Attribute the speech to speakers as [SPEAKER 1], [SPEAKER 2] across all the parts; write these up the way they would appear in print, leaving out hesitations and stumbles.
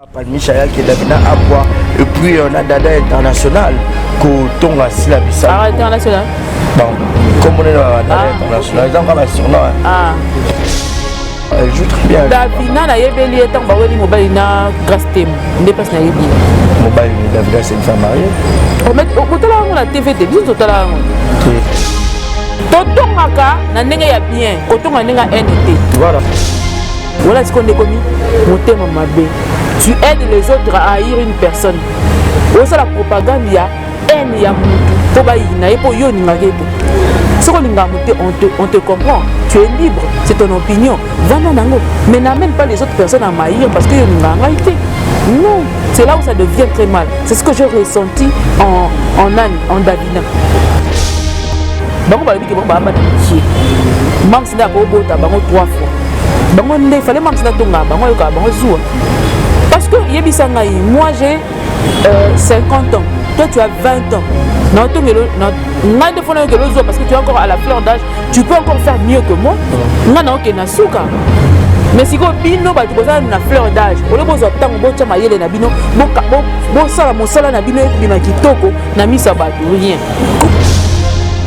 [SPEAKER 1] Palmisha yake Davina Apwa et puis on a Dada International kotonga sila bisa.
[SPEAKER 2] Ah, international.
[SPEAKER 1] Bon, comme on est dans Dada ah. International, ils ont quand même surnom. Hein.
[SPEAKER 2] Ah.
[SPEAKER 1] Elle joue très bien.
[SPEAKER 2] Davina nayebeli ye ntango baweli mobali na Grace Temo nde mpasi nayebi ye.
[SPEAKER 1] Mobali Davina, c'est une femme mariée.
[SPEAKER 2] Otala yango na TV te, biso totala yango. Totongaka na ndenge ya bien, kotonga na ndenge ya haine te.
[SPEAKER 1] Voilà.
[SPEAKER 2] Voilà ce qu'on est commis. Motema mabe. Tu aides les autres à haïr une personne. Osala propagande ya haine ya mutu po bayina ye po yo olingaka ye te. Soki olingaka moto te, on te comprend. Tu es libre, c'est ton opinion. Vanda nango. Mais n'amène pas les autres personnes à m'haïr parce que yo olingaka ngai te. Non, c'est là où ça devient très mal. C'est ce que j'ai ressenti en Anne, en Davina. Bango balobi ke bango baa bana mikie. Mams nde akobota bango trois fois. Bango nde fallait Mams nde atongaka bango, ayokaka bango zuwa. Parce que yebisa ngai, moi j'ai 50 ans, toi tu as 20 ans. Naotongelo ngai nde fona yokelo zuwa parce que tu es encore à la fleur d'âge, tu peux encore faire mieux que moi. Ngai naokende na suka. Mais sikoyo bino bato boza na fleur d'âge, oyo bozwa ntango botya mayele na bino, bosala mosala na bino ekobima kitoko na miso ya bato, rien.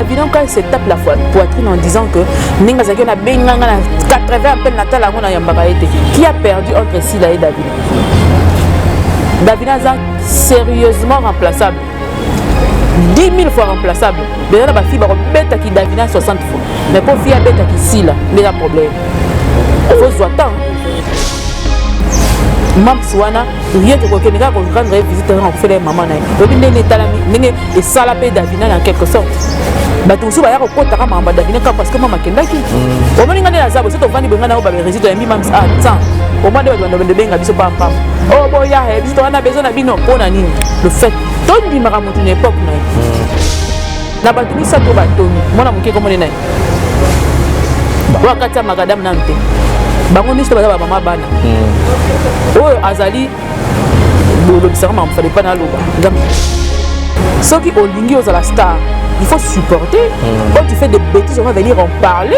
[SPEAKER 2] Évidemment, quand il se tape la poitrine en disant que ndenge azalaki na benganga na 80 appel natala yango na yambaka ye te. Qui a perdu entre Sila et Davina? Davina aza sérieusement remplaçable, 10 000 fois remplaçable. Déjà na bafille bakobetaki Davina 60 fois, mais mpo fille abetaki Sila nde eza problème. Faut zwa temps. Mams wana rien que kokende kaka korendre ye visite kaka kofela ye mama na ye, oyebi ndenge etalami, ndenge esala mpe Davina na quelque sorte. Bato mosusu baya kokotaka makambo ya Davina kaka parce que mama akendaki. Omoni nga nde naza boye, so tovandi boye, nga na oyo baberesi toyambi mams a tan omoi nde bato bando benga biso pampam oyo boya biso towana besoin na bino. Mpo na nini le fait tondimaka moto na époque na ye na bato misato batomi mwana moke komone na ye oyo akati ya makadamu nanu te, bango nyonso baza bamama bana oyo azali bolobisaka makambo fale mpa naloba. Soki olingi ozala star, il faut supporter. Quand tu fais des bêtises, on va venir en parler.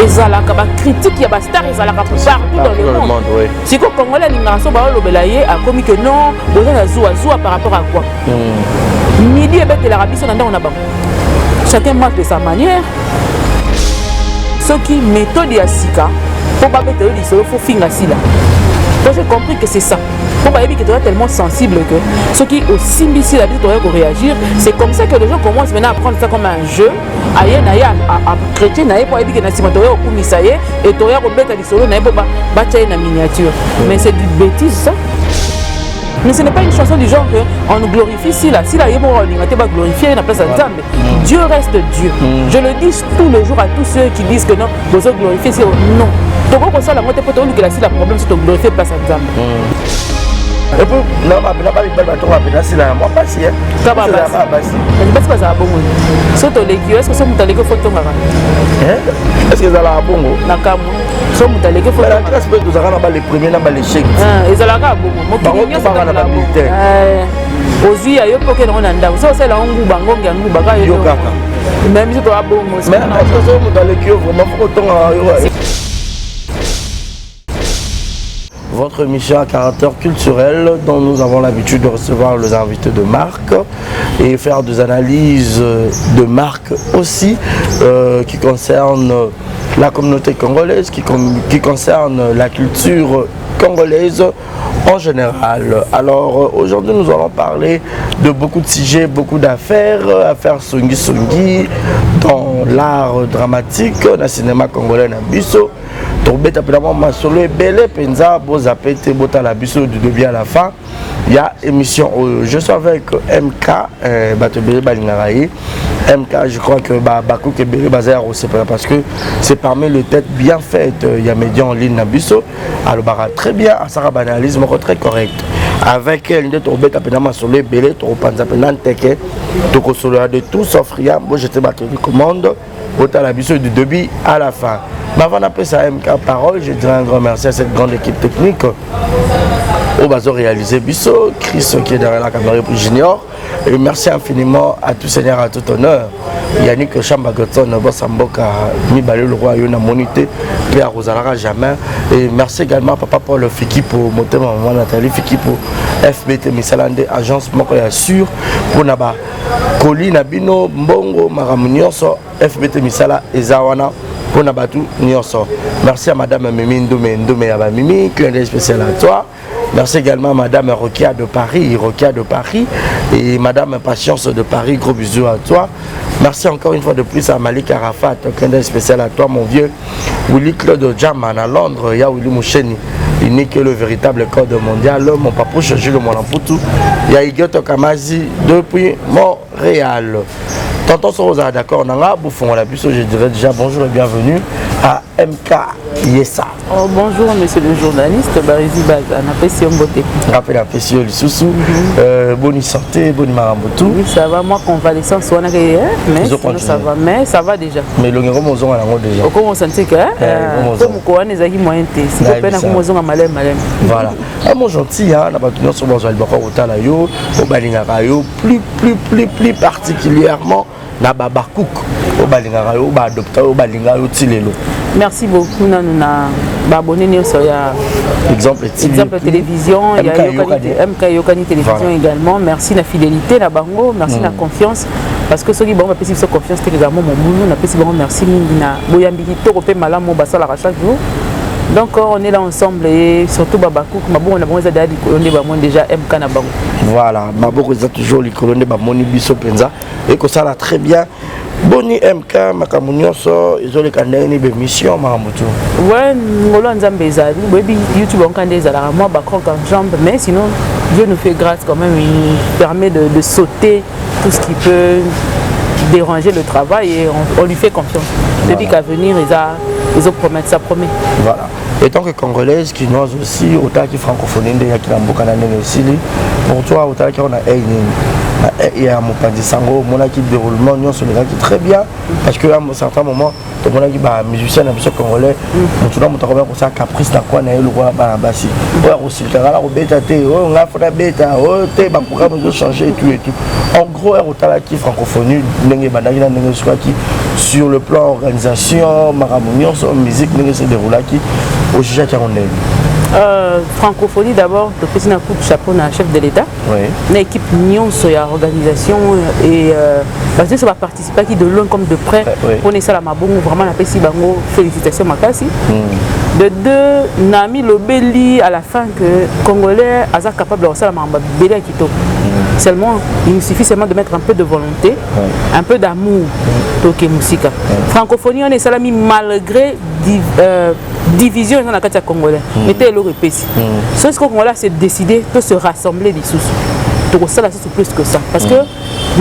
[SPEAKER 2] Ezalaka bacritique ya bastar, ezalaka partout dans le monde. Siko Congolais alingaka so baolobela ye akomi que non, boza na zuwa zuwa par rapport à quoi? Midi ebetelaka biso na ndako na bango, chacun marche de sa manière. Soki méthode ya sika mpo babetela yo lisolo, faut finga Sila. Donc j'ai compris que c'est ça, mpo bayebi que toza tellement sensible que soki osimbi Sila, biso toya koréagir. C'est comme ça que les gens commencent maintenant à prendre ça comme un jeu. Aye na ye chrétien na ye, mpo ayebi ke na nsima toya kokumisa ye e toya kobeta lisolo na ye mpo batya ye na miniature. Mais c'est du bêtise, ça. Mais ce n'est pas une chanson du genre que on nous glorifie Sila. Sila ye moko olinga te baglorifie ye na place ya Nzambe. Dieu reste Dieu. Je le dis tous les jours à tous ceux qui disent que non, bozo glorifier Sila. Non, tokoki kosala yango te mpo tolukela Sila problème so toglorifie place ya Nzambe.
[SPEAKER 1] Et puis na bamibali batonga mpenza Sila na mwa pasi.
[SPEAKER 2] Basi basi bazala bongo. So toleki yo, est-ce so moto aleki, faut tongaka?
[SPEAKER 1] Est ce que ezalaka bongo?
[SPEAKER 2] Na kamwa so moto aleki.
[SPEAKER 1] Na classe mpe tozalaka na bale premier na balechec.
[SPEAKER 2] Ezalaka bongo.
[SPEAKER 1] Mokili nyonso na babulletin.
[SPEAKER 2] Ozwi ya yo mpe okende yango na ndako, so osala yango nguba, ngongi ya nguba kaka.
[SPEAKER 1] Yo kaka.
[SPEAKER 2] Mais biso toza bongo.
[SPEAKER 1] Mais est ce que moto aleki yo vraiment, faut kotongaka yo? Votre émission à caractère culturel dont nous avons l'habitude de recevoir les invités de marque et faire des analyses de marque aussi qui concernent la communauté congolaise, qui concerne la culture congolaise en général. Alors aujourd'hui, nous allons parler de beaucoup de sujets, beaucoup d'affaires, affaires songi songi dans l'art dramatique, dans le cinéma congolais na biso. Tobeta mpenza mwa masolo ebele mpenza. Bozape te, botala biso du début à la fin ya émission oyo. Je suis avec MK, bato ebele balingaka ye MK. Je crois que bakoki ebele baza ya kosepela parce que c'est parmi les têtes bien faites ya média en ligne na biso. Alobaka très bien, asalaka baanalyse moko très correct. Avec elle nde tokobeta mpenza masolo ebele, tokopanza mpenza nteke, tokosolola de tout sauf rien. Bo jeter batélécommande, otala biso du début à la fin. Mais avant d'appeler ça MK parole, je dirais un grand merci à cette grande équipe technique. Oyo bazo réaliser biso, Chris qui est derrière la caméra pour Junior. Et merci infiniment à tout seigneur, à tout honneur. Yannick Chamba Goton, boss mboka mibale le roi yo na monité pe akozalaka jamais. Et merci également à papa Paul Fikipo, motema maman Nathalie Fikipo, FBT misala nde agence moko ya sûr mpona ba colis na bino, mbongo, makambo nyonso. FBT misala eza wana mpona bato nyonso. Merci à madame Mimi Ndume, Ndume ya bamimi, clin d'œil spécial à toi. Merci également à madame Rokia de Paris, Rokia de Paris, et madame Patience de Paris, gros bisous à toi. Merci encore une fois de plus à Malik Arafat, clin d'œil spécial à toi mon vieux Willy Claude Jaman à Londres, ya Willy Moucheni, unique, le véritable code mondial, mon papouche Jules Molamputu, ya Igoto Kamazi depuis Montréal. Tonton Soroza, d'accord, nanga bouffon la biso, je dirais déjà bonjour et bienvenue à MK Yessa.
[SPEAKER 2] Oh, bonjour monsieur le journaliste Barizi Baza, napesi yo mbote.
[SPEAKER 1] Rappel apesi yo lisusu, bonne santé, bonne makambo tout.
[SPEAKER 2] Oui, ça va, moi convalescence wana ke, hein, mais sinon ça va, mais ça va déjà.
[SPEAKER 1] Mais elongi ngo mozonga nango déjà.
[SPEAKER 2] Okoma sentir que po moko wana ezalaki moyen te, siko mpe na komozonga maleme maleme.
[SPEAKER 1] Voilà. Ah, mon gentil, hein, na bato nyonso bazwa libaka kotala yo, oyo balingaka yo plus plus plus plus particulièrement na babakuk oyo balingaka yo, oyo baadopta yo, oyo balingaka yo ti lelo.
[SPEAKER 2] Merci beaucoup nanu na baabonné nyonso ya
[SPEAKER 1] Exemple TV.
[SPEAKER 2] Exemple Télévision ya
[SPEAKER 1] Yokani.
[SPEAKER 2] MK Yokani Télévision. Également merci na fidélité na bango, merci na confiance, parce que soki bango bapesi biso confiance te, ezala mo mobulu. Napesi bango merci mingi na boyambi kitoko mpe malamu oyo basalaka chaque jour. Donc on est là ensemble et surtout babakuku, mabongo na bango eza deya likolo nde bamoni déjà MK na bango.
[SPEAKER 1] Voilà, maboko eza toujours likolo nde bamoni biso mpenza, ekosala très bien. Boni MK, makambo nyonso ezoleka ndenge nini, bémission, makambo tu?
[SPEAKER 2] Ouais, ngolo ya Nzambe ezali. Boyebi YouTube yango nde ezalaka mwa bacroc en jambe, mais sinon Dieu nous fait grâce quand même, il nous permet de sauter tout ce qui peut déranger le travail et on lui fait confiance depuis qu'à venir ils ont promettre, ça promet.
[SPEAKER 1] Voilà. Et tant que Congolaise, Kinoise aussi, otalaki francophonie nde eyaki na mboka na ndenge esili, pour toi otalaki yango na œil nini, na ya mopanzi sango? Omonaki déroulement nyonso elekaki très bien? Parce que à un certain moment tomonaki bamusicien na biso congolais, motu na moto akomaki kosala caprice na kwa na ye lokola bana basi, oyo akosilika na kobeta te, oyo ngai fona beta, oyo te, baprogramme ezochange et tout et tout. En gros, ere otalaki francophonie ndenge ebandaki na ndenge esukaki, sur le plan organisation, makambo nyonso, musique ndenge se déroulaki, ojugeaki yango ndenge?
[SPEAKER 2] Francophonie d'abord, topesi na coup de chapeau na chef de l'État na équipe nyonso ya organisation et bato nyonso baparticipaki de loin comme de près mpona esala mabongo. Vraiment napesi bango félicitation makasi. De deux, nami lobeli à la fin que Congolais aza capable ya kosala makambo ebele ya kitoko, seulement il nous suffit seulement de mettre un peu de volonté, un peu d'amour, toke mosika. Francophonie wana esalami malgré division eza na kati ya Congolais, mais te eloko epesi so sikoyo Congolais s'est décidé to se rassembler lisusu, tokosala susu plus que ça, parce que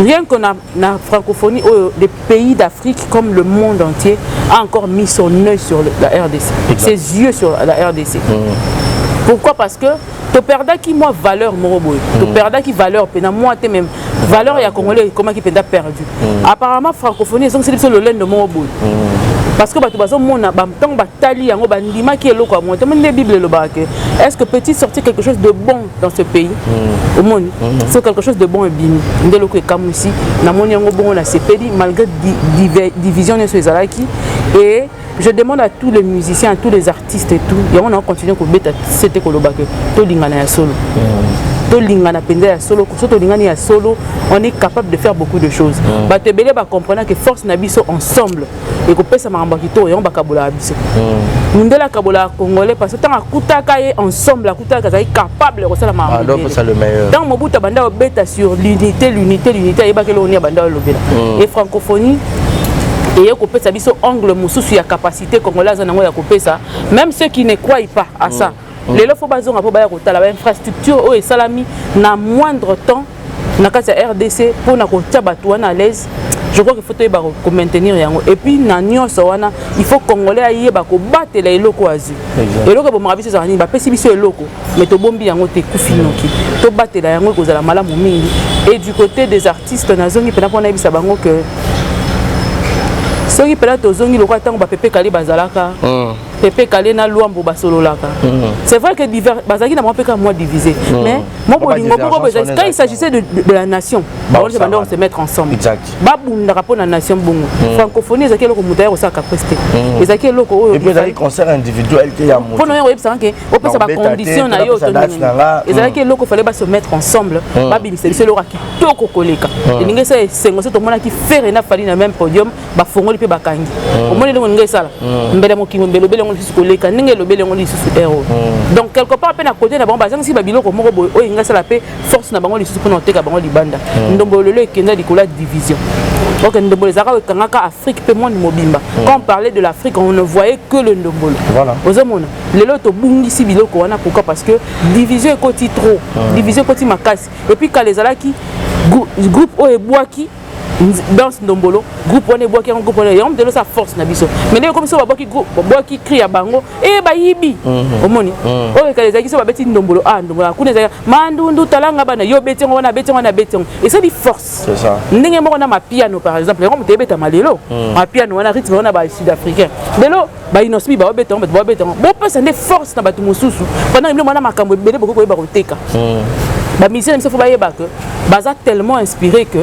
[SPEAKER 2] rien que na francophonie oyo, les pays d'Afrique comme le monde entier a encore mis son œil sur la RDC.
[SPEAKER 1] Exact.
[SPEAKER 2] Ses yeux sur la RDC. Pourquoi? Parce que toperdaki mwa valeur moko boye, toperdaki valeur mpe na mwa te, même valeur ya Congolais ekomaki mpenza perdu. Apparemment francophonie ezongiseli biso lolendo moko boye, parce que bato bazomona, ntango batali yango, bandimaki eloko ya mwa te. Nde Bible elobaka ke est ce que peut-il sortir quelque chose de bon dans ce pays? Omoni, so quelque chose de bon ebimi nde eloko ekamwisi. Namoni yango bongo, nasepeli malgré division nyonso ezalaki. Et je demande à tous les musiciens, à tous les artistes et tout, yango na continuer kobeta sete, koloba ke tolingana ya solo, tolingana mpenza ya solo. So tolingani ya solo, on est capable de faire beaucoup de choses. Bato ebele bacomprendre que force na biso ensemble ekopesa makambo ya kitoko. Yango bakabolaka biso, mundele akabolaka Congolais, parce que ntango akutaka ye ensemble, akutaka azalaki capable ya kosala makambo ebele. Ntango Mobutu abanda kobeta sur l'unité, l'unité, l'unité, ayebaki eloko nini abanda kolobela. Et francophonie eye kopesa biso angle mosusu ya capacité congolais aza nango ya kopesa. Même ceux qui ne croient pas à ça, lelo fo bazonga mpo baya kotala bainfrastructure oyo esalami na moindre temps na kati ya RDC mpona kotia bato wana à l'aise. Je crois qu'il faut toyeba komaintenir yango. Et puis na nyonso wana, il faut Congolais ayeba kobatela eloko azwi. Eloko ebomaka biso ezala nini? Bapesi biso eloko mais tobombi yango te, ekufi noki. Tobatela yango, ekozala malamu mingi. Et du côté des artistes, nazongi mpena mpona yebisa bango que soki mpena tozongi lokola ntango bapepe kali bazalaka. Pepe Kale na Lwambo basololaka. C'est vrai que bazalaki na bango mpe kaka mwa divisé, mais mo bolingo moko boye ezalaki. Quand il s'agissait de la nation, bango nyonso bandoko se mettre ensemble. Babundaka mpo na nation. Bongo francophonie ezalaki eloko moto aya kosala caprice te, ezalaki eloko oyo
[SPEAKER 1] Et puis ezalaki concert individuel te ya moto.
[SPEAKER 2] Mpona oyo oyebisaka ke opesa
[SPEAKER 1] Bakobeta te,
[SPEAKER 2] bacondition na yo
[SPEAKER 1] napesa date na nga.
[SPEAKER 2] Ezalaki eloko fallait base mettre ensemble, babimisa biso eloko ya kitoko koleka. Elingi esala esengo so tomonaki Ferre na Fally na même podium, bafongoli mpe bakangi. Omoni eloko elingi esala mbele mokili mbele elobeli yango lisusu koleka ndenge elobeli yango lisusu ero. Donc quelque part mpe na côté na bango bazangisi babiloko moko boye oyo elingi esala mpe force na bango lisusu mpona koteka bango libanda. Ndombo lelo ekenda likolo ya division. Ok, ndombolo ezalaka oyo ekangaka Afrique mpe monde mobimba. Quand on parlait de l'Afrique, on ne voyait que le ndombolo. Ozomona lelo tobungisi biloko wana. Pourquoi? Parce que division ekoti trop, division ekoti makasi. Et puis kala ezalaki groupe oyo ebwaki danse ndombolo, groupe wana ebwaki yango, groupe wana yango mutelo esa force na biso. Mais ndenge ekomi so babwaki groupe, babwaki cri ya bango e bayibi. Omoni oyo ekala ezalaki so babeti ndombolo, a ndombolo kuna ezalaki mandundu talanga bana yo obeti yango wana, abeti yango wana, abeti yango, esali force.
[SPEAKER 1] C'est ça.
[SPEAKER 2] Ndenge moko na mapiano par exemple, yango moto ebetama lelo mapiano wana, rythme wana, basud-africain lelo baInnoss'B baobeta yango, bato baobeta yango. Bopesa nde force na bato mosusu pendant bino wana makambo ebele bokoki koyeba koteka. Bamusicien na biso faut bayeba ke baza tellement inspiré que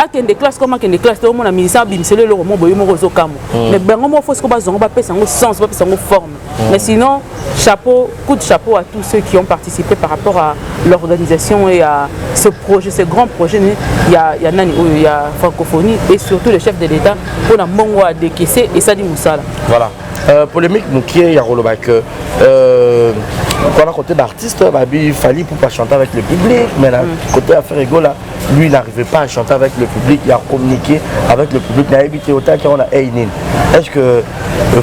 [SPEAKER 2] akende classe comme akende classe te, omona musicien abimisela eloko mo boye moko ozokamwa. Mais bango moko faut siko bazwango, bapesa yango sens, bapesa yango forme. Mais sinon, chapeau, coup de chapeau à tous ceux qui ont participé par rapport à l'organisation et à ce projet, ce grand projet. Il y a nani oyo il y a francophonie et surtout le chef de l'État mpona mbongo adekese esali mosala.
[SPEAKER 1] Voilà. Polémique moke ya koloba que voilà, côté d'artiste babi Fally pour pas chanter avec le public, mais là, côté affaire Egola, lui, il n'arrivait pas à chanter avec le public, il a communiqué avec le public. Nayebi te otaki wana nini, est-ce que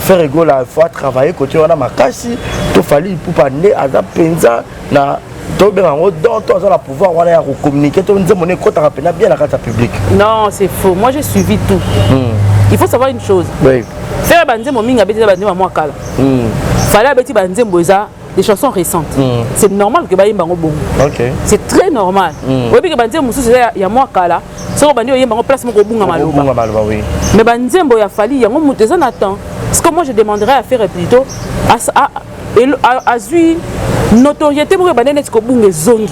[SPEAKER 1] Ferre Gola faut travailler côté wana makasi to Fally Ipupa nde aza mpenza na tobenga yango don to aza na pouvoir wana ya kocommuniquer to nzembo ne ekotaka mpenza bien na kati ya public?
[SPEAKER 2] Non, c'est faux. Moi, j'ai suivi tout. Il faut savoir une chose. Ferre, banzembo mingi abeti eza banzembo ya mwa kala. Fally abeti banzembo eza des chansons récentes. C'est normal que bayemba yango bongo. C'est très normal. Oyebi ke banzembo mosusu eza ya mwa kala, soki obandi oyemba yango place moko, obunga maloba.
[SPEAKER 1] Obunga maloba, oui.
[SPEAKER 2] Mais banzembo ya Fally, yango moto eza na temps. Ce que moi je demanderais à faire plutôt, azwi notoriété moko ebande neti kobunga, ezongi.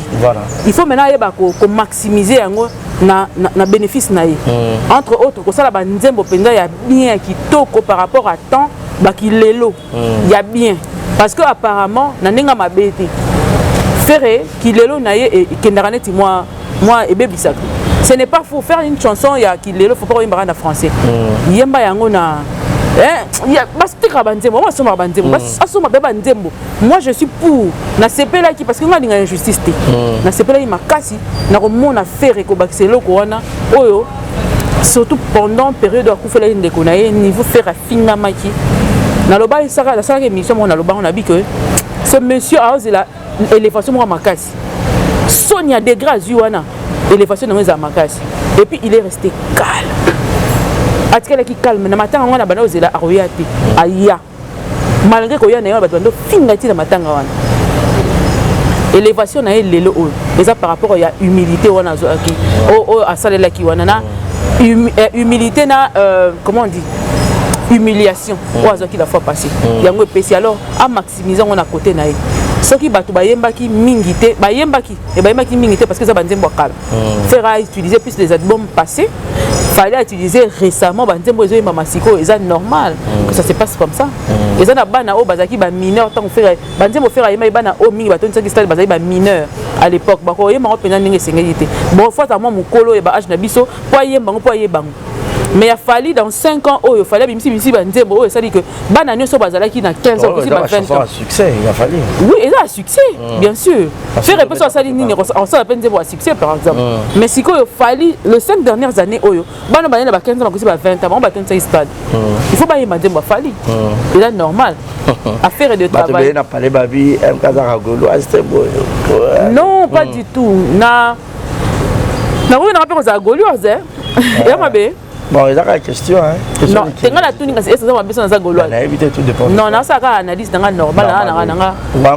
[SPEAKER 2] Il faut maintenant ayeba komaximiser yango na bénéfice na ye, entre autres kosala banzembo mpenza ya bien, ya kitoko par rapport à temps bakilelo ya bien, parce que apparemment na ndenge ya mabe te, Ferre kilelo na ye ekendaka neti mwa ebebisaka. Ce n'est pas faux, faire une chanson ya kilelo, faut pas oyembaka na français, yemba yango na batekaka banzembo, bango basombaka banzembo, asomba mpe banzembo. Moi, je suis pour. Nasepelaki parce que nga alinga injustice te. Nasepelaki makasi na komona Ferre kobakisa eloko wana oyo, surtout pendant période akufelaki ndeko na ye. Niveau Ferre afingamaki, naloba, nasalaki émission moko, nalobango nabi ke ce monsieur aozela élévation moko makasi, soni ya degré azwi wana, élévation nango ezala makasi. Et puis il est resté calme, atikalaki calme na matanga wana. Banda ozela akoya te, aya. Malgré koya na ye wana, bato bando finga ti na matanga wana. Élévation na ye lelo oyo eza par rapport ya humilité wana azwaki, oyo asalelaki wana na humilité na comment on dit, humiliation oyo azwaki la fois passée, yango epesi. Alors amaximiser yango na côté na ye. Soki bato bayembaki mingi te, bayembaki e bayembaki mingi te parce que eza banzembo ya kala. Ferre a utilisé plus les albums passés, fallait utiliser récemment banzembo ezoyembama sikoyo. Eza normal que ça se passe comme ça. Eza na bana oyo bazalaki bamineur ntango Ferre banzembo Ferre ayembaki, bana oyo mingi batondisaki stade bazalaki bamineur à l'époque, bakoyemba yango mpenza ndenge esengeli te. Bon, faut ata mwa mokolo oyo ba âge na biso mpo ayemba yango, mpo ayeba yango. Mais ya Fally, dans 5 ans oyo Fally abimisi bimisi banzembo oyo esali ke bana nyonso bazalaki na 15 ans kosi ba 20 ans.
[SPEAKER 1] Succès ya Fally.
[SPEAKER 2] Oui, eza ya succès, bien sûr. Ferre mpe so asali nini, osala mpe nzembo ya succès par exemple. Mais sikoyo Fally, les 5 dernières années oyo bana banene ba 15 ans bakosi ba 20 ans, bango batondisaki stade, il faut bayemba nzembo ya Fally, eza normal. Affaire de
[SPEAKER 1] travail na pale babi mkazaka gauloise te boye.
[SPEAKER 2] Non, pas du tout. Na nakoki nanga mpe kozala gauloise ya mabe.
[SPEAKER 1] Bon, eza kaka question, hein.
[SPEAKER 2] Non, te, nga natuni kasi ese eza mabe so naza Gauloise?
[SPEAKER 1] Nayebi te, tout dépend.
[SPEAKER 2] Non, nasala kaka analyse na nga normal.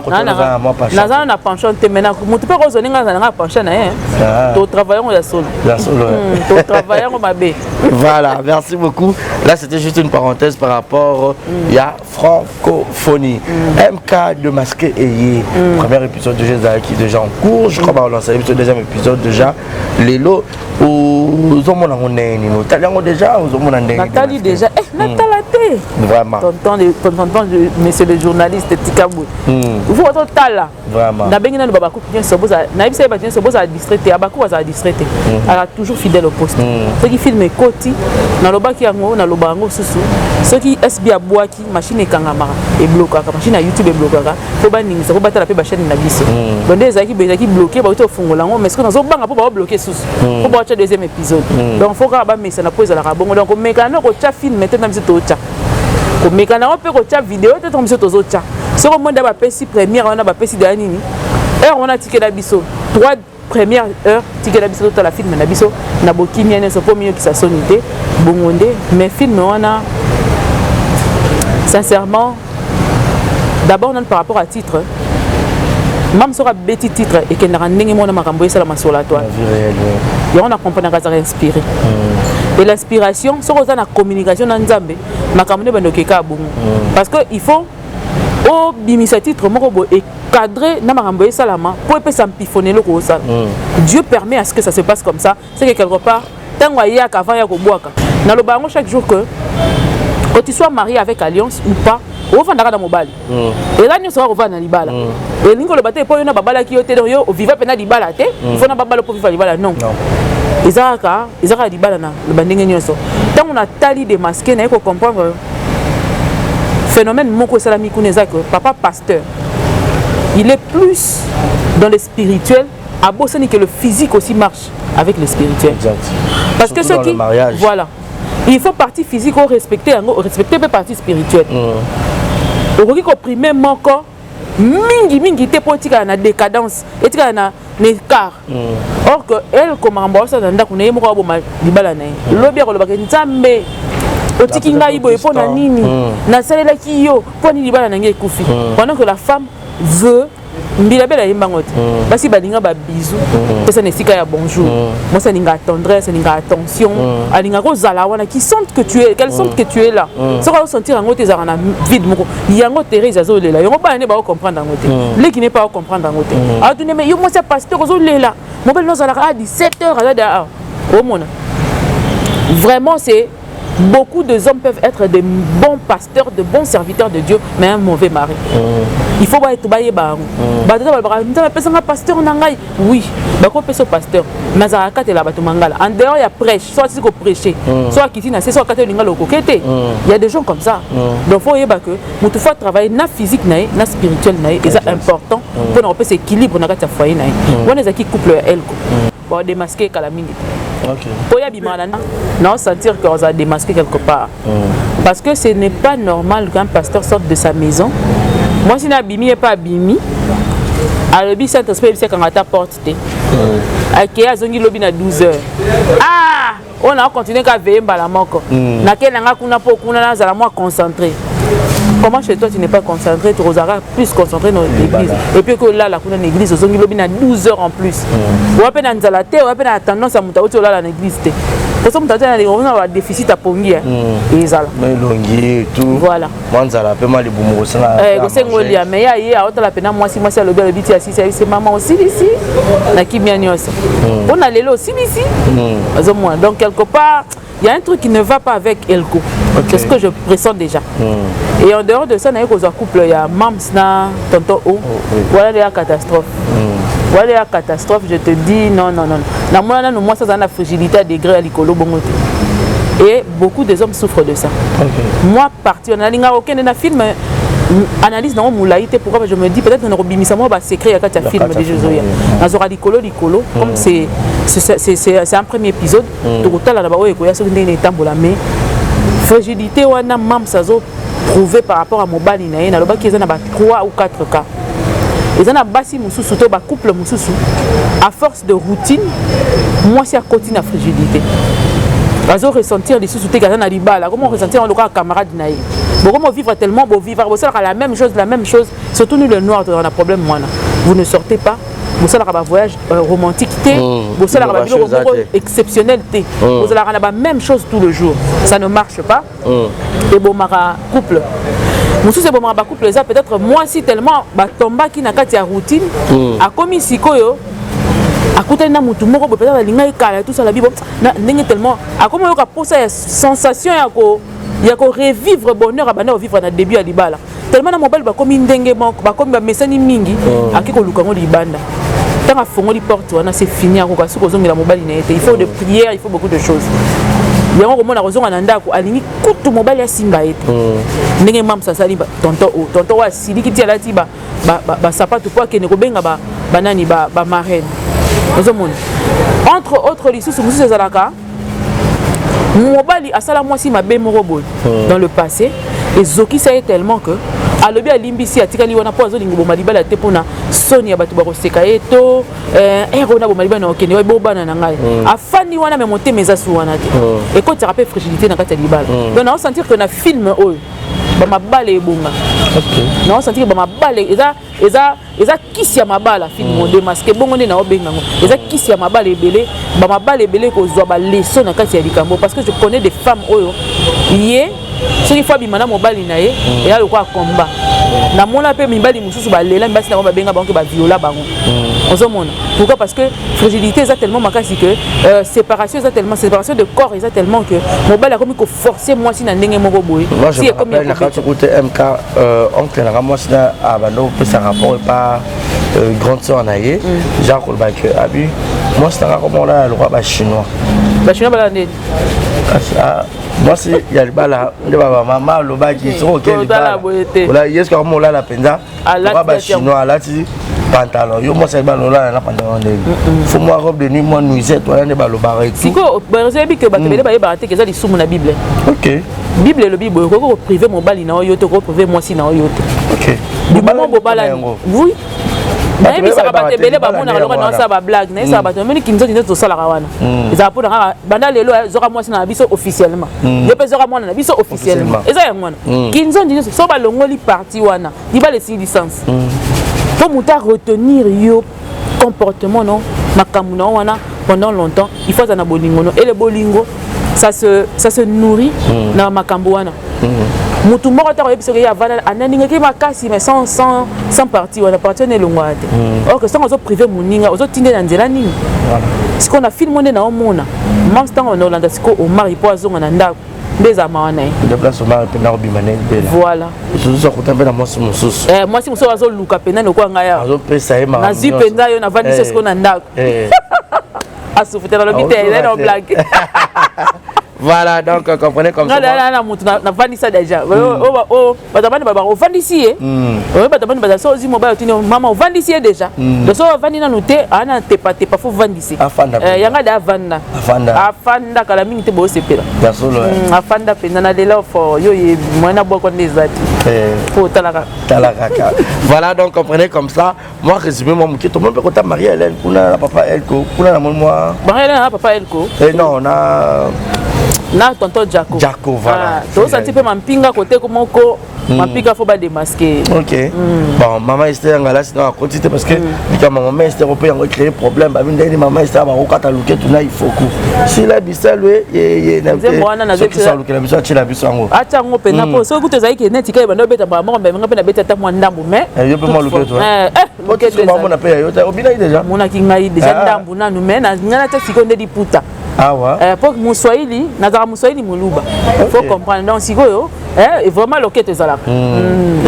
[SPEAKER 2] Nanga naza na penchant te, mais motu mpe kozwa ndenge aza nanga penchant na ye. Totravaille yango ya solo.
[SPEAKER 1] Ya solo.
[SPEAKER 2] Totravaille yango mabe.
[SPEAKER 1] Voilà, merci beaucoup. Là, c'était juste une parenthèse par rapport ya francophonie. MK Démasqué eye premier épisode déjà ezalaki déjà en cours, je crois. Balancer biso deuxième épisode déjà lelo. Ozomona yango ndenge nini? Otali yango déjà? Ozomona ndenge?
[SPEAKER 2] Natali déjà, eh, natala te.
[SPEAKER 1] Vraiment?
[SPEAKER 2] Tonton, tonton, monsieur le journaliste, tika boye, il faut totala.
[SPEAKER 1] Vraiment.
[SPEAKER 2] Nabengi nano babakuku nyonso, nayebisa ye bato nyonso bozala distrait te. Abakuku azala distrait te, azala toujours fidèle au poste. Soki film ekoti, nalobaki yango, naloba yango susu, soki SB abwaki, machine ekangamaka, eblokaka, machine ya YouTube eblokaka mpo baningisa, mpo batala mpe bachaîne na biso. Donc nde ezalaki boye, ezalaki bloqué, bauti kofungola yango, mais soki nazobanga mpo baobloquer susu mpo baotya deuxième épisode. Donc faut kaka bamesana mpo ezalaka bongo. Donc komekana no kotya film te na biso totya, komekana yango mpe kotya video te ntango biso tozotya. Soki omoni da bapesi première wana, bapesi deya nini, heure wana tikela biso trois première heure, tikela biso totala film na biso na bokimia nyonso mpo miyokisa soni te. Bongo nde. Mais film wana, sincèrement, d'abord nanu par rapport à titre, même soki abeti titre, ekendaka ndenge mona makambo esalama sur la toile. Yango na comprenaka azaka inspiré. Et l'inspiration, soki oza na communication na Nzambe, makambo nde bando okeka bongo, parce que il faut obimisa titre moko boye ecadre na makambo esalama mpo epesa mpifo na eloko osala. Dieu permet à ce que ça se passe comme ça. C'est que quelque part, ntango ayaka avant ya kobwaka, naloba yango chaque jour que tu sois marié avec alliance ou pas, ofandaka na mobali, eza nyonso kaka kovanda na libala. Elingi koloba te mpo yo na babalaki yo te, donc yo oviva mpena libala te, il faut na babala mpo viva libala. Non, eza kaka libala na bandenge nyonso. Ntango natali Démasqué, naye kocomprendre phénomène moko esalami kuna, eza que papa pasteur, il est plus dans le spirituel, abosani que le physique aussi marche avec le spirituel.
[SPEAKER 1] Exact.
[SPEAKER 2] Parce que
[SPEAKER 1] ce
[SPEAKER 2] qui, voilà, il faut partie physique respecter yango, respecter mpe partie spirituelle. Okoki koprimer moko mingi mingi te mpo etikala na décadence, etikala na écart. Or que elle, makambo aosala na ndako na ye moko, aboma libala na ye. Lobi akolobaka: "Nzambe, otiki ngai boye mpo na nini? Nasalelaki yo mpo nini? Libala na ngai ekufi." Pendant que la femme veut mbila bela, yembango te. Basi balinga babizu, pesa na esika ya bonjour. Mwasi alingaka tendresse, alingaka attention, alingaka kozala wana, qui sente que tu es, qu'elle sente que tu es là. Soki azosentir yango te, ezalaka na vide moko. Yango Thérèse azolela yango, bana nde baocomprendre yango te, leki ne mpe aocomprendre yango te. Atuni: "Me yo mwasi ya pasteur, ozolela mobali nozalaka a 17 heures, aza da omona." Vraiment, c'est beaucoup de hommes peuvent être de bons pasteurs, de bons serviteurs de Dieu, mais un mauvais mari. Il faut être bayeba yango. Bato balobaka: "Nzambe apesanga pasteur na ngai." Oui, bakopesa pasteur, mais azalaka katela bato mangala en dehors ya prêche. So atisi koprêcher, so akiti na se, so akati olinga lokoke te. Il y a des gens comme ça. Donc faut oyeba que moto faut travailler na physique na ye, na spirituel na ye. Eza important mpona kopesa équilibre na kati ya foyer na ye. Wana ezalaki couple ya Elko. Badémasqué kala mingi te po ya bimaka na naosentir que ozala démasqué quelque part, parce que ce n'est pas normal qu'un pasteur sorte de sa maison, mwasi na abimi, ye mpe abimi, alobi Saint Esprit ebisi akanga ata porte te, akei, azongi lobi na 12 heures. Ah, oyo na ocontinue ka veille mbala moko, nakei nanga kuna mpo kuna nazala mwa concentré. Comment chez toi tu n'es pas concentré, tu ozalaka plus concentré dans l'église, et puis olala kuna na église, ozongi lobi na 12 heures en plus, owa mpe na nzala te, owa mpe na tendance ya moto auti olala na église te, poso moto auti na badéficit apongi ezala.
[SPEAKER 1] Elongi tout.
[SPEAKER 2] Voilà.
[SPEAKER 1] Mwa nzala mpe mwa libumu kosenga.
[SPEAKER 2] Kosenga olia. Mais ye aye, aotala mpena mwasi. Mwasi alobi ti asisi, ayebisi: "Mama, osilisi na kimia nyonso mpo na lelo, osilisi." Azomona. Donc quelque part, il y a un truc qui ne va pas avec Elko. C'est ce que je pressens déjà. Et en dehors de ça, il y a un couple, il y a Mams na Tonton O. Voilà la catastrophe. Voilà la catastrophe, je te dis, non, non, non. Na moi, na moi, ça, ça la fragilité à degré à likolo bongo te. Et beaucoup des hommes souffrent de ça. Moi, parti, on a ok, na film, analyse nango molai te. Pourquoi? Je me dis peut-être na kobimisa mwa basecret ya kati ya film déjà ezoya, nazwaka likolo likolo. Comme c'est un premier épisode, tokotala na baoyo ekoya soki ndenge etambola. Mais fragilité wana Mams azoprouve par rapport à mobali na ye, nalobaki eza na ba 3 ou 4 cas. Eza na basi mosusu to bacouple mosusu, à force de routine, mwasi akoti na fragilité. Azo ressentir lisusu te kaza na libala. Comment ressentir lokola camarade na ye? Bokomo vivre tellement, bovivre, bosalaka la même chose, la même chose. Surtout nous, le noir, tozala na problème wana. Vous ne sortez pas, bosalaka bavoyage romantique te, bosalaka babiloko moko exceptionnel te, bozalaka na bamême chose tout le jour. Ça ne marche pas. Ebomaka couple. Mosusu ebomaka bacouple eza peut-être mwasi, tellement batombaki na kati ya routine, akomi sikoyo akutani na motu moko boye, peut-être alingaki kala, tosala bibo ndenge, tellement akomi oyoka mposa ya sensation ya korevivre bonheur abanda kovivre na début ya libala. Tellement na mobali bakomi ndenge moko, bakomi bamesani mingi, ake koluka yango libanda. Ntango afongoli porte wana, c'est fini. Akoka soki kozongela mobali na ye te. Il faut de prière, il faut beaucoup de choses. Yango komona kozonga na ndako, alingi kutu mobali asimba ye te. Ndenge mamsa asali tonton o tonton oyo asiliki ti alati basapato mpo akende kobenga banani, bamarraine. Ozomona, entre autres, lisusu mosusu ezalaka mobali asala mwasi mabe moko boye dans le passé, ezokisa ye tellement que alobi alimbisi, atikali wana mpo azolinga boma libala te, mpona soni ya bato bakoseka ye to ere wana boma libala na okende bobana na ngai. Afandi wana, me motema eza su wana te. Ekotisaka mpe fragilité na kati ya libala. Donc naosentir que na film oyo bamabala ebonga, naosentir que bamabala eza kisi ya mabala. Film Odémasqué, bongo nde naobenga yango, eza kisi ya mabala ebele. Bamabala ebele kozwa baleçon na kati ya likambo, parce que je connais des femmes oyo ye soki fo abima na mobali na ye, eya lokola combat. Namona mpe mibali mosusu balela mibasi na bango, babenga bango ke baviola bango. Ozomona pourquoi? Parce que fragilité eza tellement makasi que séparation eza tellement, séparation de corps eza tellement que mobali akomi koforce mwasi na ndenge moko boye.
[SPEAKER 1] Si ekomi na kati kote mk, oncle nanga mwasi na abanda kopesa rapport epa grande sœur na ye, genre koloba ke abi mwasi nanga komona lokola Bachinois.
[SPEAKER 2] Bachinois balala ndeni?
[SPEAKER 1] Mwasi ya libala nde bamama alobaki soki oke libala, ye soki akoma olala mpenza lokola Bachinois, alati pantalon. Yo mwasi ya libala olala na pantalon ndenge fo mwa robe de nuit, mwa nuisette wana nde balobaka.
[SPEAKER 2] Sikoyo oyebi ke bato ebele bayebaka te ke eza lisumu na Bible. Bible elobi boye: okoki kopriver mobali na oyo te, okoki kopriver mwasi na oyo
[SPEAKER 1] te.
[SPEAKER 2] Du moment bobalani, oui. Nayebisaka bato ebele, bamonaka loka naosala bablague. Nayebisaka bato, namoni kinzoti nde tosalaka wana, ezala mpona kaka banda lelo ezwaka mwasi na biso officiellement, yo mpe ezwaka mwana na biso officiellement. Eza yango wana kinzondi nyonso. So balongoli parti wana, libala esili licence. Mpo moto aretenir yo comportement no, makambo na yo wana pendant longtemps, il faut aza na bolingo no. Ele bolingo, ça se nourrit na makambo wana. Motu moko ata koyebi soki ye avanda ananingaki makasi, mais sans parti wana, parti wana elongwaka te. Or que ntango ozopriver moninga, ozotinde na nzela nini? Sikoyo na film nde naomona mams, ntango na olanda sikoyo Omar mpo azonga na ndako, nde ezala mawa na ye.
[SPEAKER 1] Nde place Omar mpenza kobima na libela.
[SPEAKER 2] Voilà.
[SPEAKER 1] Mosusu akuta mpe na mwasi mosusu.
[SPEAKER 2] Mwasi mosusu azoluka mpenza lokola ngai awa.
[SPEAKER 1] Azopesa ye.
[SPEAKER 2] Nazwi mpenza yo, navandisi sikoyo na ndako, asufu te. Nalobi te, ezali na blague.
[SPEAKER 1] Voilà, donc comprenez comme ça.
[SPEAKER 2] Nga na motu navandisa déjà. Bato bani babaka ovandisi ye. Oyo bato bani baza so ozwi mobali, otuni mama ovandisi ye déjà. Donc so ovandi nanu te, aa na tepatepa, fo ovandisi yanga de avanda. Afanda kala mingi te, boosepela. Afanda mpenza na lela fort. Yo yebi moyen nabwako nde eza te po otalaka.
[SPEAKER 1] Tala kaka. Voilà, donc comprenez comme ça. Moi, résumé moi moke, tomoni mpe kota Marie Hélène kuna na papa Elko kuna, namoni mwa
[SPEAKER 2] Marie Hélène na papa Elko.
[SPEAKER 1] Eh non, na
[SPEAKER 2] na tonton Jaco.
[SPEAKER 1] Jaco, voilà.
[SPEAKER 2] Tozanti mpe mampinga kote moko, mampinga fo badémasquer.
[SPEAKER 1] Ok, bon, mama Ester Ngalasi na akoti te, parce que likambo mama Ester mpe yango ecréer problème. Babi ndeni mama Ester bakokata luketu na ifoku sila bisalu ye.
[SPEAKER 2] Soki
[SPEAKER 1] alukela biso, atiela biso yango.
[SPEAKER 2] Atia yango mpenza, mpo soki kutu ezalaki neti kaka ebanda obeta mbala moko, mbenga mpe nabeti ata mwa ndambu, mais
[SPEAKER 1] yo mpe mwa luketu bamona mpe ya yo te, obinaki déjà.
[SPEAKER 2] Monaki ngai déjà ndambu nanu, mais ngai natia sikoyo nde liputa.
[SPEAKER 1] Awa.
[SPEAKER 2] Mpo moswahili, nazalaka moswahili moluba, faut comprendre. Donc sikoyo vraiment loketo ezalaka,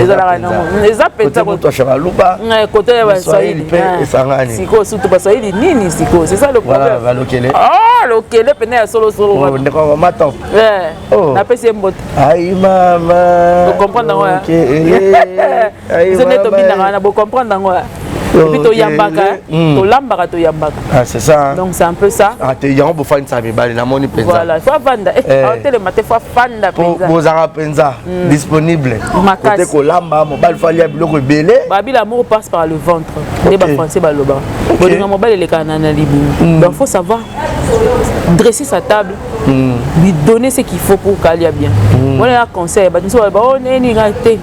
[SPEAKER 2] ezalaka nango, eza
[SPEAKER 1] mpenza moto ashaka luba.
[SPEAKER 2] Kote ya
[SPEAKER 1] baswahili mpe esangani.
[SPEAKER 2] Sikoyo surtout baswahili nini sikoyo, c'est ça le problème.
[SPEAKER 1] Balokele.
[SPEAKER 2] Ah, lokele pene ya solosolo.
[SPEAKER 1] Ndeko mama top.
[SPEAKER 2] Napesi ye mbote.
[SPEAKER 1] Ai mama.
[SPEAKER 2] Ocomprendre yango biso nde tobinaka wana, bocomprendre yango. Et puis toyambaka, tolambaka, toyambaka.
[SPEAKER 1] Ah, c'est ça.
[SPEAKER 2] Donc c'est un peu ça.
[SPEAKER 1] Ah te, yango bofandisa mibali, namoni mpenza.
[SPEAKER 2] Voilà, faut avanda, otelema te, faut afanda
[SPEAKER 1] mpenza. Bozalaka mpenza disponible kote kolamba, mobali fo alia biloko ebele.
[SPEAKER 2] Babi l'amour passe par le ventre, nde bafrançais balobaka bolinga mobali elekaka na libumu. Donc faut savoir dresser sa table. Lui donner ce qu'il faut pour qu'alia bien. Wana ya conseil. Bato mosusu baloba o neni ngai te.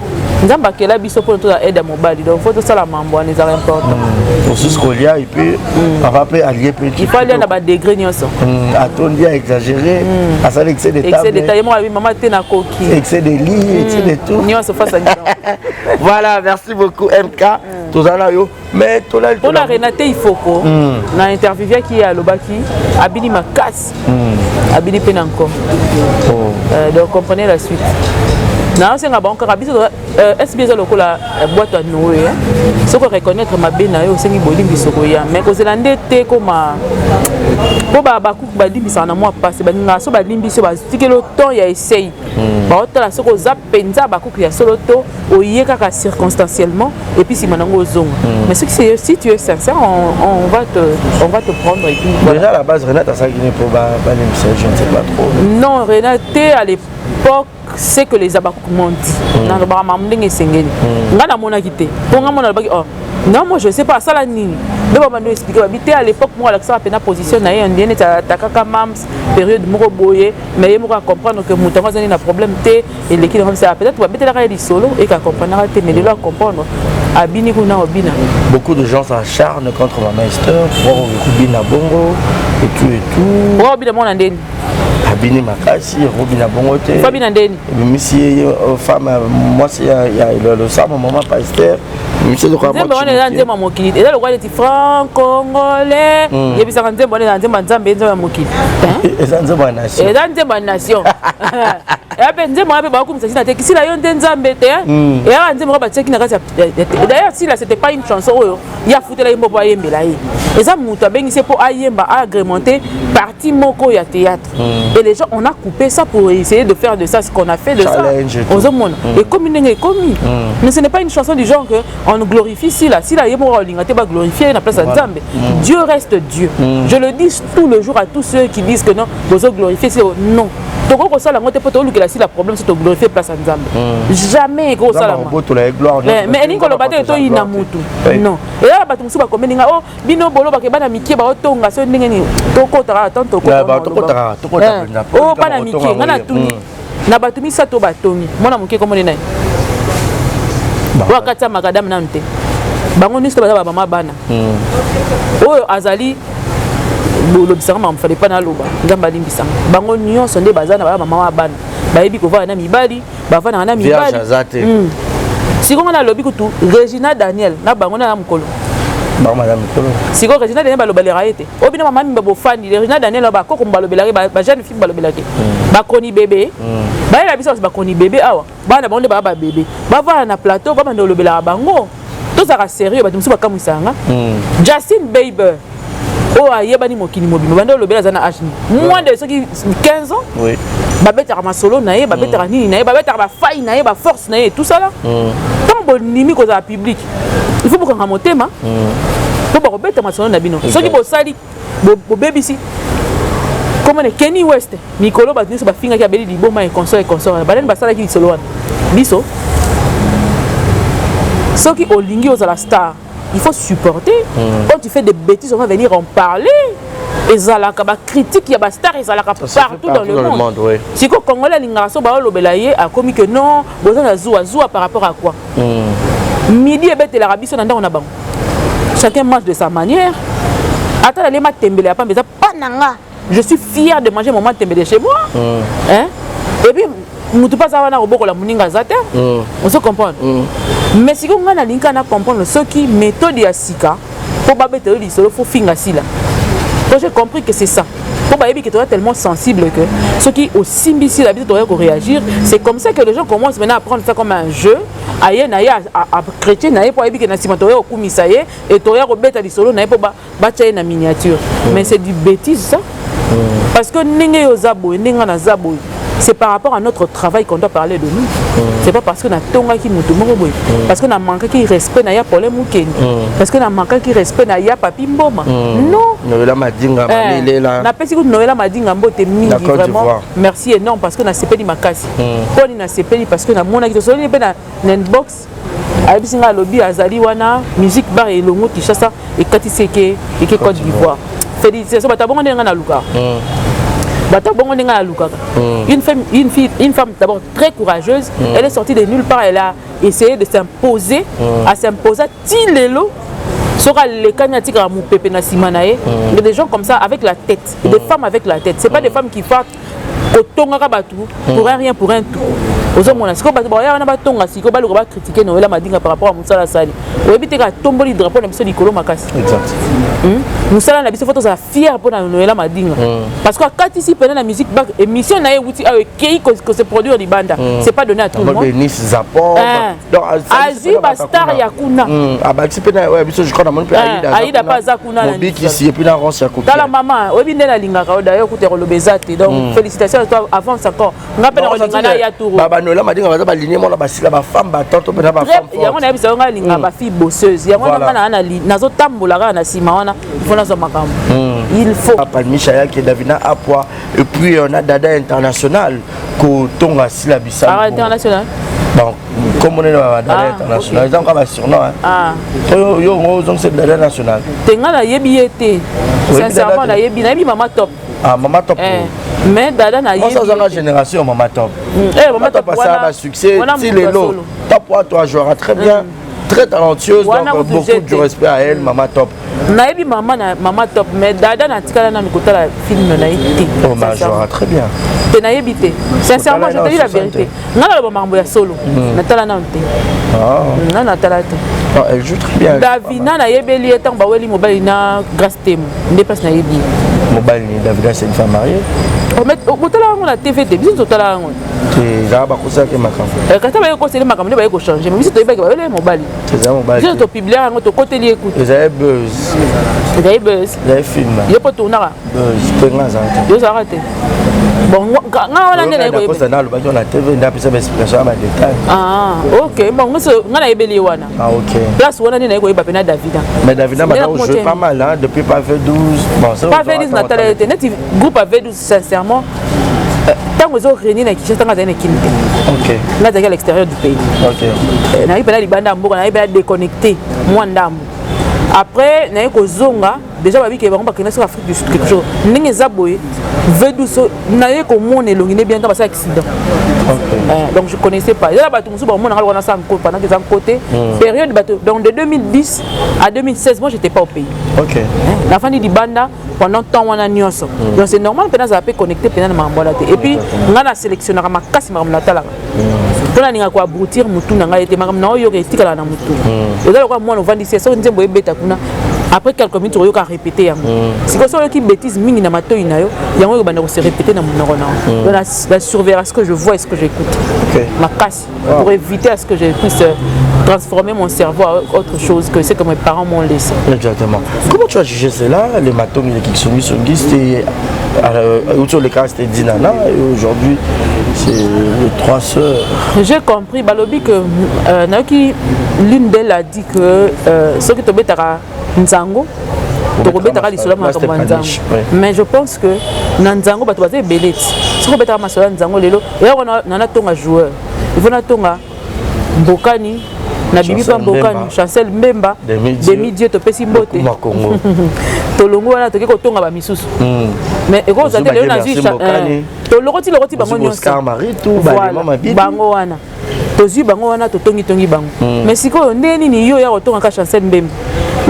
[SPEAKER 2] Nzambe akela biso mpona tozala aide ya mobali, donc faut tosala mambo wana, ezala important.
[SPEAKER 1] Mosusu kolia et puis papa mpe alie mpe.
[SPEAKER 2] Il faut alia na badegré nyonso.
[SPEAKER 1] Atondi, a exagéré, asali excès de
[SPEAKER 2] excès de taille. Ye moko alobi mama te, nakoki.
[SPEAKER 1] Excès de lit, excès de tout.
[SPEAKER 2] Nyonso face à.
[SPEAKER 1] Voilà, merci beaucoup MK. Tozala yo, mais tolali.
[SPEAKER 2] Mpona Renate Ifoko, na interview ye alobaki abini makasi, abini mpe na nko. Donc comprenez la suite. Naosenga bango kaka biso SB eza lokola boîte ya Noé. Soki oreconnaître mabe na yo, osengi bolimbisi, koya, mais kozela nde te koma mpo bakuku balimbisaka na mwa pasi. Balingaka so balimbisi, batikeli temps ya essai, baotala soki oza mpenza bakuku ya solo to oye kaka circonstanciellement et puis nsima nango ozonga. Mais soki si tu es sincère, on va te prendre et puis
[SPEAKER 1] voilà. Déjà à la base, Renate asalaki ne mpo balimbisa, je ne sais pas trop.
[SPEAKER 2] Non, Renate, à l'époque, c'est que les abakuku m'ont dit, nalobaka mamu ndenge esengeli. Ngai namonaki te mpo ngai mona alobaki: oh non, moi je sais pas asala nini. Nde babando expliquer babi te, à l'époque moko alakisaka mpena position na ye ndie neti atakaka mams période moko boye, mais ye moko acomprendre que moto yango azali na problème te, eleki nango bisa. Peut-être babetelaka ye lisolo eka comprendreka te, mais lelo acomprendre, abini kuna obina.
[SPEAKER 1] Beaucoup de gens s'acharnent contre Maman Esther pour obina bongo et tout et tout.
[SPEAKER 2] Pourquoi obina mona ndeni?
[SPEAKER 1] Abini makasi, obina bongo te.
[SPEAKER 2] Fabina ndeni?
[SPEAKER 1] Ebimisi ye femme, mwasi ya losamo, mama pasteur.
[SPEAKER 2] Nzembo wana eza nzembo ya mokili, eza lokola neti franc congolais. Yebisaka nzembo wana eza nzembo ya Nzambe, nzembo ya mokili?
[SPEAKER 1] Eza nzembo ya nation.
[SPEAKER 2] Eza nzembo ya nation. Eya mpe nzembo wana mpe bakokumisa Sila te. Sila yo nde Nzambe te. Eyaka nzembo kaka batiaki na kati. D'ailleurs Sila, c'était pas une chanson oyo ye afutela ye mpo ayembela ye. Eza moto abengisi mpo ayemba, aagrémenter partie moko ya théâtre, et les gens, on a coupé ça pour essayer de faire de ça ce qu'on a fait de ça. Ozomona ekomi ndenge ekomi. Mais ce n'est pas une chanson du genre que on glorifie Sila. Sila ye moko alinga te baglorifie na place ya Nzambe. Dieu reste Dieu. Je le dis tout le jour à tous ceux qui disent que non, bozo glorifier Sila. Non, tokoki kosala yango te mpo tolukela Sila problème. So toglorifie place ya Nzambe, jamais ekokosalama. Mais elingi koloba te toyina mutu, non. Eyaka bato mosusu bakomeli nga: o bino bolobaka bana mike baotonga so ndenge nini. Tokotaka tant
[SPEAKER 1] tokotaka.
[SPEAKER 2] O bana mike, nga natuni na bato misato batongi, mwana moke komoni na ye oyo akati ya makadame nanu te. Bango nyonso baza bamama bana. Oyo azali bolobisanga makambo fale mpa naloba, Nzambe alimbisanga. Bango nyonso nde baza na bamama bana, bayebi kovanda na mibali, bavandaka na mibali. Sikoyo nga nalobi kutu Regina Daniel na bango na mokolo. Sikoyo Regina Daniel balobalaka ye te. Oyo bino mama mimba bofandi, Regina Daniel bakoko balobelaki, bajeune fille balobelaki, bakoni bebe bayela biso, bakoni bebe awa, bana bango nde baa babebe, bavanda na plateau, babanda olobelaka bango. Tozalaka sérieux. Bato mosusu bakamwisaka nga. Justin Bieber oyo ayebani mokili mobimba, banda olobela aza na age moins de soki 15 ans, babetaka masolo na ye, babetaka nini na ye, babetaka bafai na ye, baforce na ye, tout ça là. Ntango bondimi kozala public, il faut bokanga motema mpo bakobeta masolo na bino. Soki bosali bobebisi komone Kenny West mikolo, bato nyonso bafingaki abeli liboma, econsort econsort. Banani basalaki lisolo wana? Biso. Soki olingi ozala star, il faut supporter. Quand tu fais des bêtises, on va venir en parler. Ezalaka bacritique ya bastar, ezalaka partout dans le monde. Sikoyo Congolais alingaka so baolobela ye, akomi que non, boza na zuwa zuwa par rapport à quoi? Midi ebetelaka biso na ndako na bango. Chacun mange de sa manière. Ata nalie matembele ya pamba, eza pa na nga, je suis fier de manger mon matembele chez moi, hein? Et puis mutu mpe aza wana kobokola moninga aza te. Ozo comprendre? Mais sikoyo ngai nalingi kaka na comprendre soki méthode ya sika mpo babetela lisolo, faut finga Sila. Po j'ai compris que c'est ça, mpo bayebi que toza tellement sensible que soki osimbi Sila, biso toya koréagir. C'est comme ça que les gens commencent maintenant à prendre ça comme un jeu. Aye na ye chrétien na ye, mpo ayebi ke na nsima toya kokumisa ye e toya kobeta lisolo na ye mpo batya ye na miniature. Mais c'est du bêtise ça, parce que ndenge yo oza boye, ndenge nga naza boye, c'est par rapport à notre travail qu'on doit parler de nous. C'est pas parce que natongaki moto moko boye, parce que na manquaki respect na ya Paulin Mukeni, parce que na manquaki respect na ya Papi Mboma. Non.
[SPEAKER 1] Noela Madinga.
[SPEAKER 2] Mamilela. Napesi kutu Noela Madinga mbote mingi, vraiment merci énorme, parce que nasepeli makasi. Mponi nasepeli? Parce que namonaki tosololi mpe na inbox, ayebisi ngai, alobi azali wana musique bar elongo Kinshasa, ekatisi eke Côte d'Ivoire. Félicitation bato abongo ndenge ngai nalukaka. Bato bongo ndenge alukaka. Une femme, une fille, une femme d'abord très courageuse. Elle est sortie de nulle part, elle a essayé de s'imposer, à s'imposer ti lelo soki alekani, atikaka mopepe na nsima na ye. Mais des gens comme ça avec la tête, des femmes avec la tête, c'est pas des femmes qui partent kotongaka bato pour un rien, pour un tout. Ozomona sikoyo bato baya wana batonga, sikoyo baluka bacritiquer Noela Madinga par rapport à mosala asali. Oyebi te ka atomboli drapeau na biso likolo makasi. Mosala na biso, faut tozala fier mpo na Noela Madinga, parce que akatisi pene na musique. Émission na ye ewuti awa, ekei kose produire libanda. C'est pas donné à tout le monde. Azwi bastar ya kuna.
[SPEAKER 1] Abakisi mpe na biso, je crois namoni mpe.
[SPEAKER 2] Aida mpe aza kuna.
[SPEAKER 1] Mobikisi et puis na Ronce ya
[SPEAKER 2] Koki. Tala mama, oyebi nde nalingaka oyo. D'ailleurs kuta koloba eza te. Donc félicitations à toi, avance encore. Nga mpe na kolinga na ya tour.
[SPEAKER 1] Banoela Madinga baza baligne mona basila, bafemme batanto mpe na bafemme.
[SPEAKER 2] Yango nayebisa yo, nga alingaka bafille bosseuse. Yango wana nga nazotambola kaka na nsima wana. Il faut nazwa makambo, il faut.
[SPEAKER 1] Palmisha yake Davina Apwa et puis na Dada International kotonga sila
[SPEAKER 2] Bisalo. International.
[SPEAKER 1] Bon, comme on est dans Dada International, eza kaka basurnom. Oyo yo ngo ozongisa Dada National.
[SPEAKER 2] Te, nga nayebi ye te, sincèrement. Nayebi Mama Top.
[SPEAKER 1] Ah, Mama Top.
[SPEAKER 2] Mais Dada nayebi.
[SPEAKER 1] Ozanga génération Mama Top.
[SPEAKER 2] Mama
[SPEAKER 1] Top asala basuccès ti lelo. Top wa toi jouera très bien, très talentueuse, donc beaucoup du respect à elle, Mama Top.
[SPEAKER 2] Nayebi mama na Mama Top, mais Dada natikala nanu kotala film na ye te.
[SPEAKER 1] Oh, mais jouera très bien.
[SPEAKER 2] Te, nayebi te, sincèrement, je te dis la vérité. Nga naloba makambo ya solo, natala nanu te, nga natala te.
[SPEAKER 1] Elle joue très bien.
[SPEAKER 2] Davina nayebeli ye ntango baweli mobali na Grâce Temo, nde place nayebi ye.
[SPEAKER 1] Mobali Davina, c'est une femme mariée.
[SPEAKER 2] Botala yango na TV te, biso totala yango.
[SPEAKER 1] Ezala bakosalaki makambo.
[SPEAKER 2] Kata baye koseli makambo nde baye kochanger, mais biso toyebaki bayole mobali.
[SPEAKER 1] Eza mobali.
[SPEAKER 2] Biso topublier yango, tokoteli ye kutu.
[SPEAKER 1] Ezali buzz.
[SPEAKER 2] Ezali buzz.
[SPEAKER 1] Ezali film.
[SPEAKER 2] Ye mpo tournaka.
[SPEAKER 1] Buzz mpe nga azala te.
[SPEAKER 2] Yo ozalaka te. Bon, nga wana nde
[SPEAKER 1] nayekosa. Na alobaki na TV, nde apesa baexplication ya badetail.
[SPEAKER 2] Ah ok, bon, nga nayebeli ye wana.
[SPEAKER 1] Ah ok.
[SPEAKER 2] Place wana nde naye koyeba mpe na Davida.
[SPEAKER 1] Mais Davida maintenant joue pas mal, hein, depuis pas V12.
[SPEAKER 2] Bon, pas V12, natala ye te. Neti groupe ya V12, sincèrement, ntango ezo réunir na Kinshasa, ntango azali na Kini te, nga azalaki à l'extérieur du pays. Nayebi mpena libanda ya mboka, nayebi mpena déconnecté mwa ndambo. Après naye kozonga, déjà babike bango bakenda soki Afrique du Sud, quelque chose ndenge eza boye. V12, naye komona elongi ne bien ntango basala accident. Donc je connaissais pas. Eza na bato mosusu bamonanga lokola nasala nko pendant que eza côté période bato. Donc de 2010 à 2016, moi j'étais pas au pays. Nafandi libanda pendant temps wana nyonso. Donc c'est normal mpena azala mpe connecté mpena na makambo wana te. Et puis ngai na sélectionnaka makasi makambo natalaka, mpo nalinga koabrutir motu na ngai ete makambo na oyoka etikalaka na motu. Eza lokola mwana ovandisi, soki nzembo ebeta kuna, après quelques minutes oyoka répété yango. Sikoyo soki oyoki bêtise mingi na matoi na yo, yango oyo banda kose répété na monoko na yo. Donc na surveiller ce que je vois et ce que j'écoute makasi pour éviter à ce que je puisse transformer mon cerveau à autre chose que ce que mes parents m'ont laissé.
[SPEAKER 1] Exactement. Comment tu as jugé cela, les matongi, les Kiksongi Songi? C'était autour le cas, c'était Dinana et aujourd'hui c'est les trois sœurs.
[SPEAKER 2] J'ai compris, balobi que nayoki l'une d'elles a dit que soki tobetaka nzango, tokobetaka lisolo ya makambo ya nzango. Mais je pense que na nzango bato baza ebele ti soki obetaka masolo ya nzango lelo, eyako na natonga joueur, il faut natonga Mbokani na bibi mpa Mbokani, Chancel Mbemba, Demi Dieu, topesi mbote. Tolongo wana, toke kotonga bamisusu, mais ekozwa te lelo nazwi tolokoti lokoti bango nyonso. Bango wana tozwi bango wana, totongitongi bango. Mais sikoyo ndenge nini yo ya kotongaka Chancel Mbemba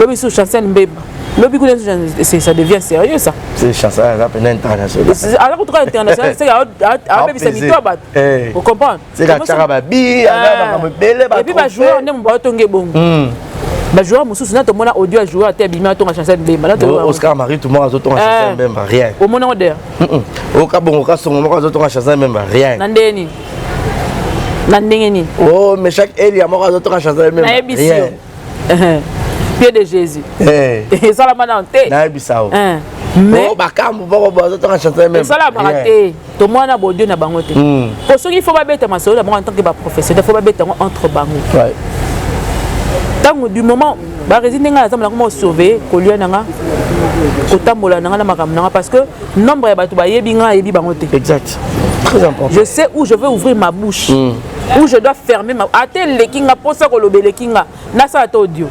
[SPEAKER 2] lobi su Chancel Mbemba lobi kuna? Ça devient sérieux, ça.
[SPEAKER 1] C'est Chancel aza pena international.
[SPEAKER 2] Aza kutuka international, c'est abebisa mito ya bato, ocomprendre?
[SPEAKER 1] Tiaka babi aza makambo ebele.
[SPEAKER 2] Et puis bajoueur nde baotonga ebongo, bajoueur mosusu na tomona audio ya joueur te abimi atonga Chancel Mbemba.
[SPEAKER 1] Oscar Marie, tout le monde azotonga Chancel Mbemba, rien.
[SPEAKER 2] Omona ngo der.
[SPEAKER 1] Oka bongo kasongo moko azotonga Chancel Mbemba, rien.
[SPEAKER 2] Na ndenge nini? Na ndenge nini?
[SPEAKER 1] Oh, mais chaque elia moko azotonga Chancel Mbemba.
[SPEAKER 2] Nayebisi yo, pied de Jésus esalama nano te.
[SPEAKER 1] Nayebisa o.
[SPEAKER 2] Mais
[SPEAKER 1] bakambu moko bazotonga Chancel Mbemba.
[SPEAKER 2] Esalamaka te, tomwana bodio na bango te. Po soki faut babeta masolo na bango en tant que baprofessionnel, faut babeta yango entre bango. Ntango du moment baresi ndenge naza nango, moko surveiller kolia na nga, kotambola na nga na makambo na nga, parce que nombre ya bato bayebi nga, ayebi bango te.
[SPEAKER 1] Exact, très important.
[SPEAKER 2] Je sais où je veux ouvrir ma bouche, où je dois fermer ma. Ate eleki nga mposa koloba, eleki nga nasala te audio,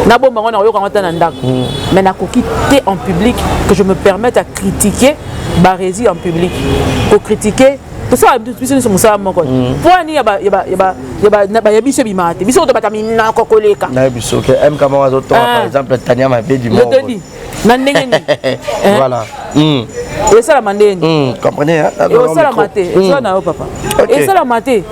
[SPEAKER 2] nabomba ngo, nakoyoka ngo ata na ndako. Mais nakoki te en public que je me permette à critiquer. Baresi en public, kocritiquer, tosala biso nyonso mosala moko. Mpo ani ya biso ebimaka te? Biso tobata minoko koleka.
[SPEAKER 1] Nayebi soki MK moko azotonga, par exemple Tania Mabedi.
[SPEAKER 2] Je te dis, na ndenge nini?
[SPEAKER 1] Voilà.
[SPEAKER 2] Esalama ndenge nini?
[SPEAKER 1] Comprenez?
[SPEAKER 2] Esalama te. Eza na yo, papa, esalama te.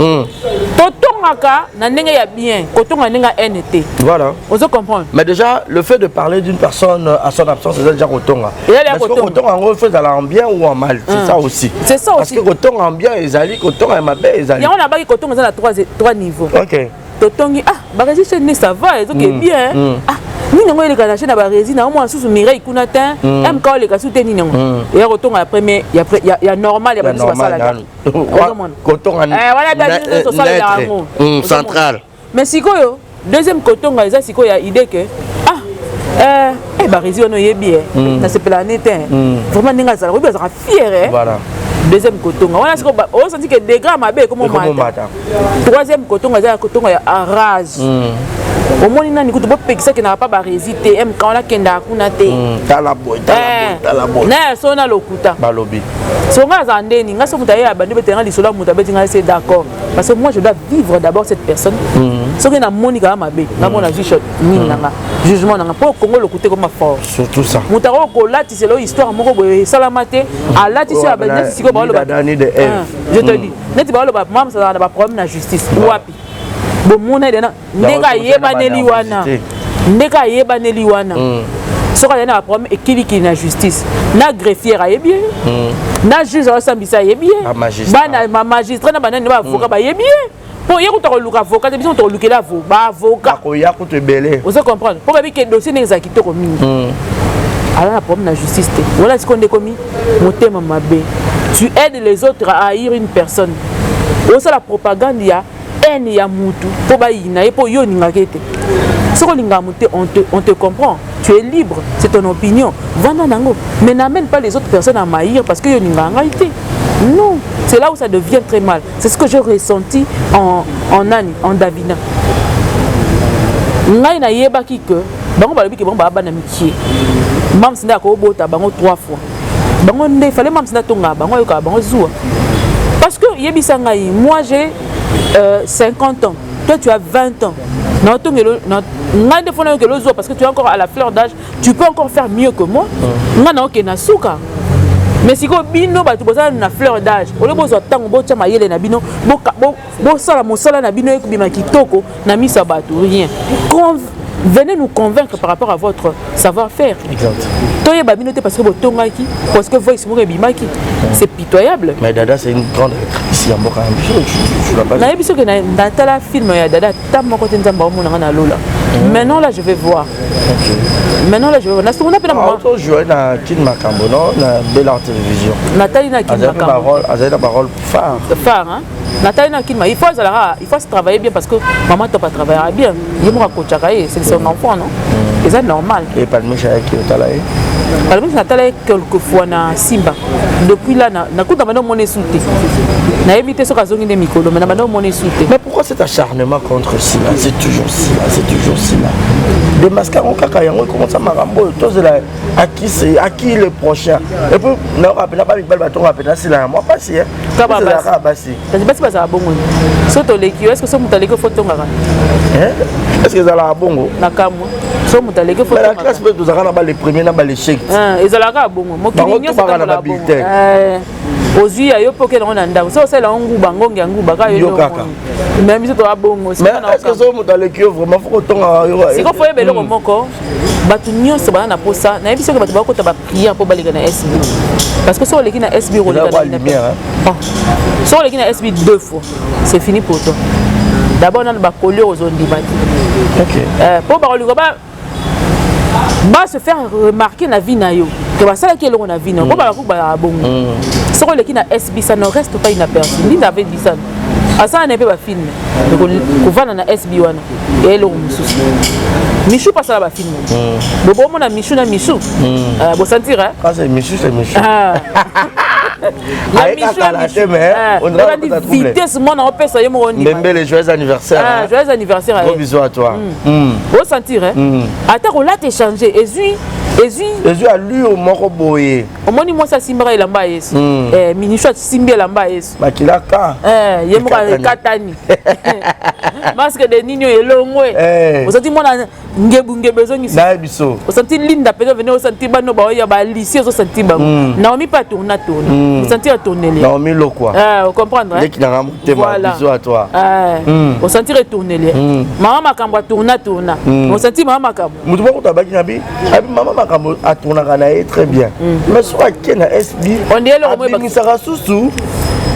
[SPEAKER 2] Totongaka na ndenge ya bien, kotonga na ndenge ya haine te.
[SPEAKER 1] Voilà.
[SPEAKER 2] Ozo comprendre?
[SPEAKER 1] Mais déjà, le fait de parler d'une personne à son absence, c'est déjà kotonga. Parce que kotonga yango, faut ezala en bien ou en mal, c'est ça aussi.
[SPEAKER 2] C'est ça.
[SPEAKER 1] Parce que kotonga en bien ezali, kotonga ya mabe ezali.
[SPEAKER 2] Yango nabaki, kotonga eza na trois niveaux. Totongi: ah, Baresi, chaîne, ça va, ezoke bien. Ah, nini yango eleka na chaîne ya Baresi? Na omona susu Mireille kuna te, MK oleka su te. Nini yango eya kotonga ya premier, ya normal, ya babiso basalaka.
[SPEAKER 1] Kotonga
[SPEAKER 2] wana biso tosalela yango.
[SPEAKER 1] Central.
[SPEAKER 2] Mais sikoyo, deuxième kotonga eza sikoyo ya idée que ah, Baresi wana, oyebi e, nasepelaka ne te vraiment ndenge azalaka, oyebi, azalaka fier. Deuxième kotonga wana sikoyo osenti ke degré ya mabe ekomomata. Troisième kotonga eza ya kotonga ya rage. Omoni nani kutu bopekisaki na papa Baresi te, MK wana akendaka kuna te.
[SPEAKER 1] Tala boye, tala boye.
[SPEAKER 2] Na ya so na lokuta.
[SPEAKER 1] Balobi.
[SPEAKER 2] So nga azala ndeni, nga so moto aye abandi obetenga lisolo ya moto abeti ngai, c'est d'accord, parce que moi, je dois vivre d'abord cette personne. Soki namoni kaka mabe, nga mona nazwi nini nanga, jugement nanga, mpo Kongo lokuta ekoma fort.
[SPEAKER 1] Surtout ça.
[SPEAKER 2] Moto akoki kolatisela oyo histoire moko boye esalama te, alatisi oyo neti sikoyo baoloba, je te dis, neti baoloba mama azalaka na baproblème na justice wapi, bomona edena ndenge ayebaneli wana, ndenge ayebaneli wana. Soki azali na baproblème ekilikili na justice, na greffière ayebi ye, na juge aosambisa ayebi ye, bana bamagistrat na banani, baavocat bayebi ye, mpo ye kuta koluka avocat te, biso tokolukela baavocat.
[SPEAKER 1] Bakoya kutu ebele.
[SPEAKER 2] Ozo comprendre? Mpo babi ke dossier ndenge ezala kitoko mingi, aza na problème na justice te. Wala sikoyo nde ekomi motema mabe. Tu aides les autres à haïr une personne, osala propagande ya haine ya mutu mpo bayina ye, mpo yo olingaka ye te. Soki olingaka motu te, on te comprend, tu es libre, c'est ton opinion, vanda nango, mais n'amène pas les autres personnes à m'haïr parce que yo olingaka ngai te. Non, c'est là où ça devient très mal. C'est ce que j'ai ressenti en nani, en Davina. Ngai nayebaki ke bango balobi ke bango baa bana mikie, Mams nde akobota bango trois fois. Bango nde fallait Mams nde atongaka bango, ayokaka bango zuwa, parce que yebisa ngai, moi j'ai 50 ans, toi tu as 20 ans, naotongelo ngai nde fona yokelo zuwa, parce que tu es encore à la fleur d'âge, tu peux encore faire mieux que moi. Ngai naokende na suka. Mais sikoyo bino bato boza na fleur d'âge, oyo bozwa ntango botya mayele na bino, bosala mosala na bino ekobima kitoko na miso ya bato, rien. Venez nous convaincre par rapport à votre savoir-faire. Toyeba bino te parce que botongaki, parce que voice moko ebimaki. C'est pitoyable.
[SPEAKER 1] Mais Dada, c'est une grande actrice ya mboka na biso. Tu l'as pas?
[SPEAKER 2] Nayebi soki natala film ya Dada ata moko te. Nzambe aomonanga na lola. Maintenant là, je vais voir. Maintenant là, je vais voir. Nasunguna mpe na mama.
[SPEAKER 1] Tojoué na Kin Makambo, non, na Bel Télévision.
[SPEAKER 2] Natali na Kin Makambo.
[SPEAKER 1] Azali na barole phare.
[SPEAKER 2] Phare, hein? Natali na Kin. Il faut azalaka, il faut se travailler bien, parce que maman Top atravaillera bien, ye moko akotaka ye, c'est son enfant, non? Eza normal.
[SPEAKER 1] Et Palmiche ayaki otala ye?
[SPEAKER 2] Palmiche, natala ye quelque fois na Simba. Depuis là, nakuta banda omona esu te. Nayebi te soki azongi nde mikolo, mais na banda omona esu te.
[SPEAKER 1] Mais pourquoi cet acharnement contre Sila? C'est toujours Sila, c'est toujours Sila. Démasquer yango kaka, yango ekomisa makambo oyo. Tozela à qui, c'est à qui le prochain? Et puis naokapena bamibali batonga pena Sila na mwa pasi. Ezalaka basi.
[SPEAKER 2] Kasi basi bazala bongo. So toleki yo, est ce que so moto aleki, fo tongaka?
[SPEAKER 1] Est ce que ezalaka bongo?
[SPEAKER 2] Na kamwa, so moto aleki, fo.
[SPEAKER 1] Na classe mpe tozalaka na bale premier na balechec.
[SPEAKER 2] Ezalaka bongo, mokili nyonso
[SPEAKER 1] na babulletin.
[SPEAKER 2] Ozwi ya yo mpo okende yango na ndako, so osala yango nguba, ngongi ya nguba kaka.
[SPEAKER 1] Yo kaka.
[SPEAKER 2] Mais biso toza bongo.
[SPEAKER 1] Mais est ce que so moto aleki yo, vraiment fo kotonga yo?
[SPEAKER 2] Siko fo oyeba eloko moko: bato nyonso baza na posa. Nayebi soki bato bakota baprière mpo baleka na SB, parce que soki oleki na SB, oleka na, soki oleki na SB deux fois, c'est fini pour toi. D'abord nano bakoli oyo ozondima te, mpo bakolinga ba se faire remarquer na vie na yo ke basalaki eloko na vie na yo, mpo balaku bazala bongo. Soki oleki na SB, ça ne reste pas inaperçu. Ndinda avait dit ça, asala na ye mpe bafilm, kovanda na SB wana ya eloko mosusu. Michu mpe asala bafilm, bobomona Michu na Michu, bosentir.
[SPEAKER 1] Michu, c'est Michu.
[SPEAKER 2] Olandi vitesse mwana opesa ye moko.
[SPEAKER 1] Mbembele, joyeux anniversaire.
[SPEAKER 2] Joyeux anniversaire.
[SPEAKER 1] Gros bisous à toi.
[SPEAKER 2] Osentir ata kolata échange ezwi. Ezwi.
[SPEAKER 1] Ezwi allure moko boye.
[SPEAKER 2] Omoni mwasi asimbaka elamba ya Yesu. Eh, Minisho asimbi elamba ya Yesu.
[SPEAKER 1] Makilaka.
[SPEAKER 2] Eh, ye moko ekatani. Masque de nini oyo elongwe.
[SPEAKER 1] Eh.
[SPEAKER 2] Osanti mwana ngebungebu ezongisi.
[SPEAKER 1] Nayebi biso.
[SPEAKER 2] Osanti Linda mpenza vene, osanti bano baoya balisi, ozosanti bango. Naomi mpe atourna tourna. Osanti atourneli.
[SPEAKER 1] Naomi Lokwa.
[SPEAKER 2] Eh, ocomprendre, hein?
[SPEAKER 1] Leki nanga motema.
[SPEAKER 2] Voilà.
[SPEAKER 1] Bisous à toi.
[SPEAKER 2] Eh, osanti retourneli. Mama Makambo atourna tourna. Osanti mama Makambo.
[SPEAKER 1] Moto moko tabaki na bi abi mama Makambo atournaka na ye très bien, mais soki ake na SB,
[SPEAKER 2] On dirait eloko moko
[SPEAKER 1] abimisaka susu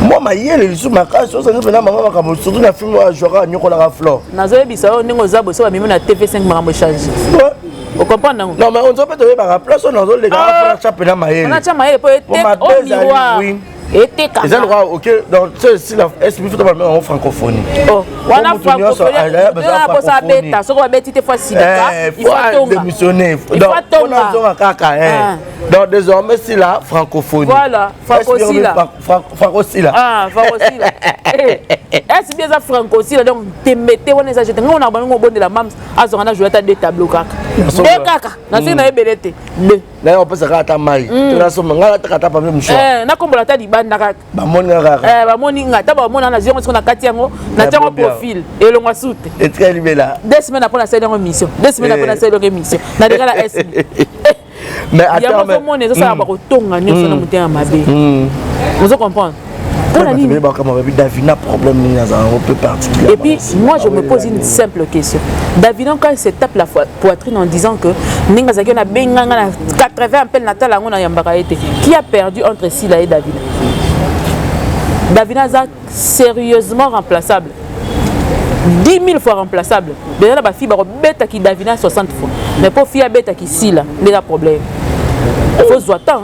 [SPEAKER 1] mwa mayele lisusu makasi. Osangi mpena mama Makambo, surtout na film oyo ajwaka, anyokolaka Flore.
[SPEAKER 2] Nazoyebisa yo, ndenge oza boye, so bamemi na TV5, makambo echange. Ocomprendre nango?
[SPEAKER 1] Non, mais onzo mpe toyebaka place oyo nazoleka, afona tya mpena mayele.
[SPEAKER 2] Ona mayele mpo
[SPEAKER 1] Po mabe
[SPEAKER 2] o
[SPEAKER 1] ezali,
[SPEAKER 2] miroir
[SPEAKER 1] oui.
[SPEAKER 2] Etekaka.
[SPEAKER 1] Eza lokola ok, donc so esila SB, faut bamema yango francophonie.
[SPEAKER 2] Oh, wana
[SPEAKER 1] Po moto nyonso azala besoin ya
[SPEAKER 2] francophonie posa
[SPEAKER 1] francophonie.
[SPEAKER 2] abeta, soki babeti te, fo asilika.
[SPEAKER 1] Eh,
[SPEAKER 2] il faut
[SPEAKER 1] faut
[SPEAKER 2] atonga.
[SPEAKER 1] démissionner.
[SPEAKER 2] Il faut
[SPEAKER 1] Donc,
[SPEAKER 2] atonga.
[SPEAKER 1] on a zonga kaka, eh.
[SPEAKER 2] Ah.
[SPEAKER 1] Donc désormais c'est la francophonie.
[SPEAKER 2] Voilà, francosila.
[SPEAKER 1] Francosila.
[SPEAKER 2] Ah, francosila. SB eza francosila, donc tembe te, wana eza jete ngai na bango obondela mams azonga na jouer ata deux tableau kaka, deux kaka, nasengi na ebele te, deux.
[SPEAKER 1] Naye opesaka ata mai, nasomba ngai nataka ata papier mouchoir.
[SPEAKER 2] Eh, nakombola ata libanda kaka.
[SPEAKER 1] Bamoni nga kaka.
[SPEAKER 2] Eh, bamoni nga, ata bamona na yango siko na kati yango, natia yango
[SPEAKER 1] bien.
[SPEAKER 2] Profil elongwa su te.
[SPEAKER 1] Etikali libela.
[SPEAKER 2] 2 semaines après nasali yango émission, 2 semaines après
[SPEAKER 1] Eh.
[SPEAKER 2] nasali yango émission na denga na SB.
[SPEAKER 1] Mais
[SPEAKER 2] Yango
[SPEAKER 1] attends, mais
[SPEAKER 2] ozomona ezosala bakotonga nyonso na motema mabe. Ozo comprendre mpona nini?
[SPEAKER 1] Bakama babi Davina problème nini azala yango peu particulier.
[SPEAKER 2] Et puis, moi, je me pose une simple question. Davina, quand il se tape la poitrine en disant que Ninga Zaki na benganga na 80 appels natal yango na yambaka ete. Qui a perdu entre Sila et Davina? Davina aza sérieusement remplaçable. 10 000 fois remplaçable. Déjà, la fille babetaki Davina 60 fois. Mais pour fille abetaki Sila, déjà problème. Il faut se temps. Hein.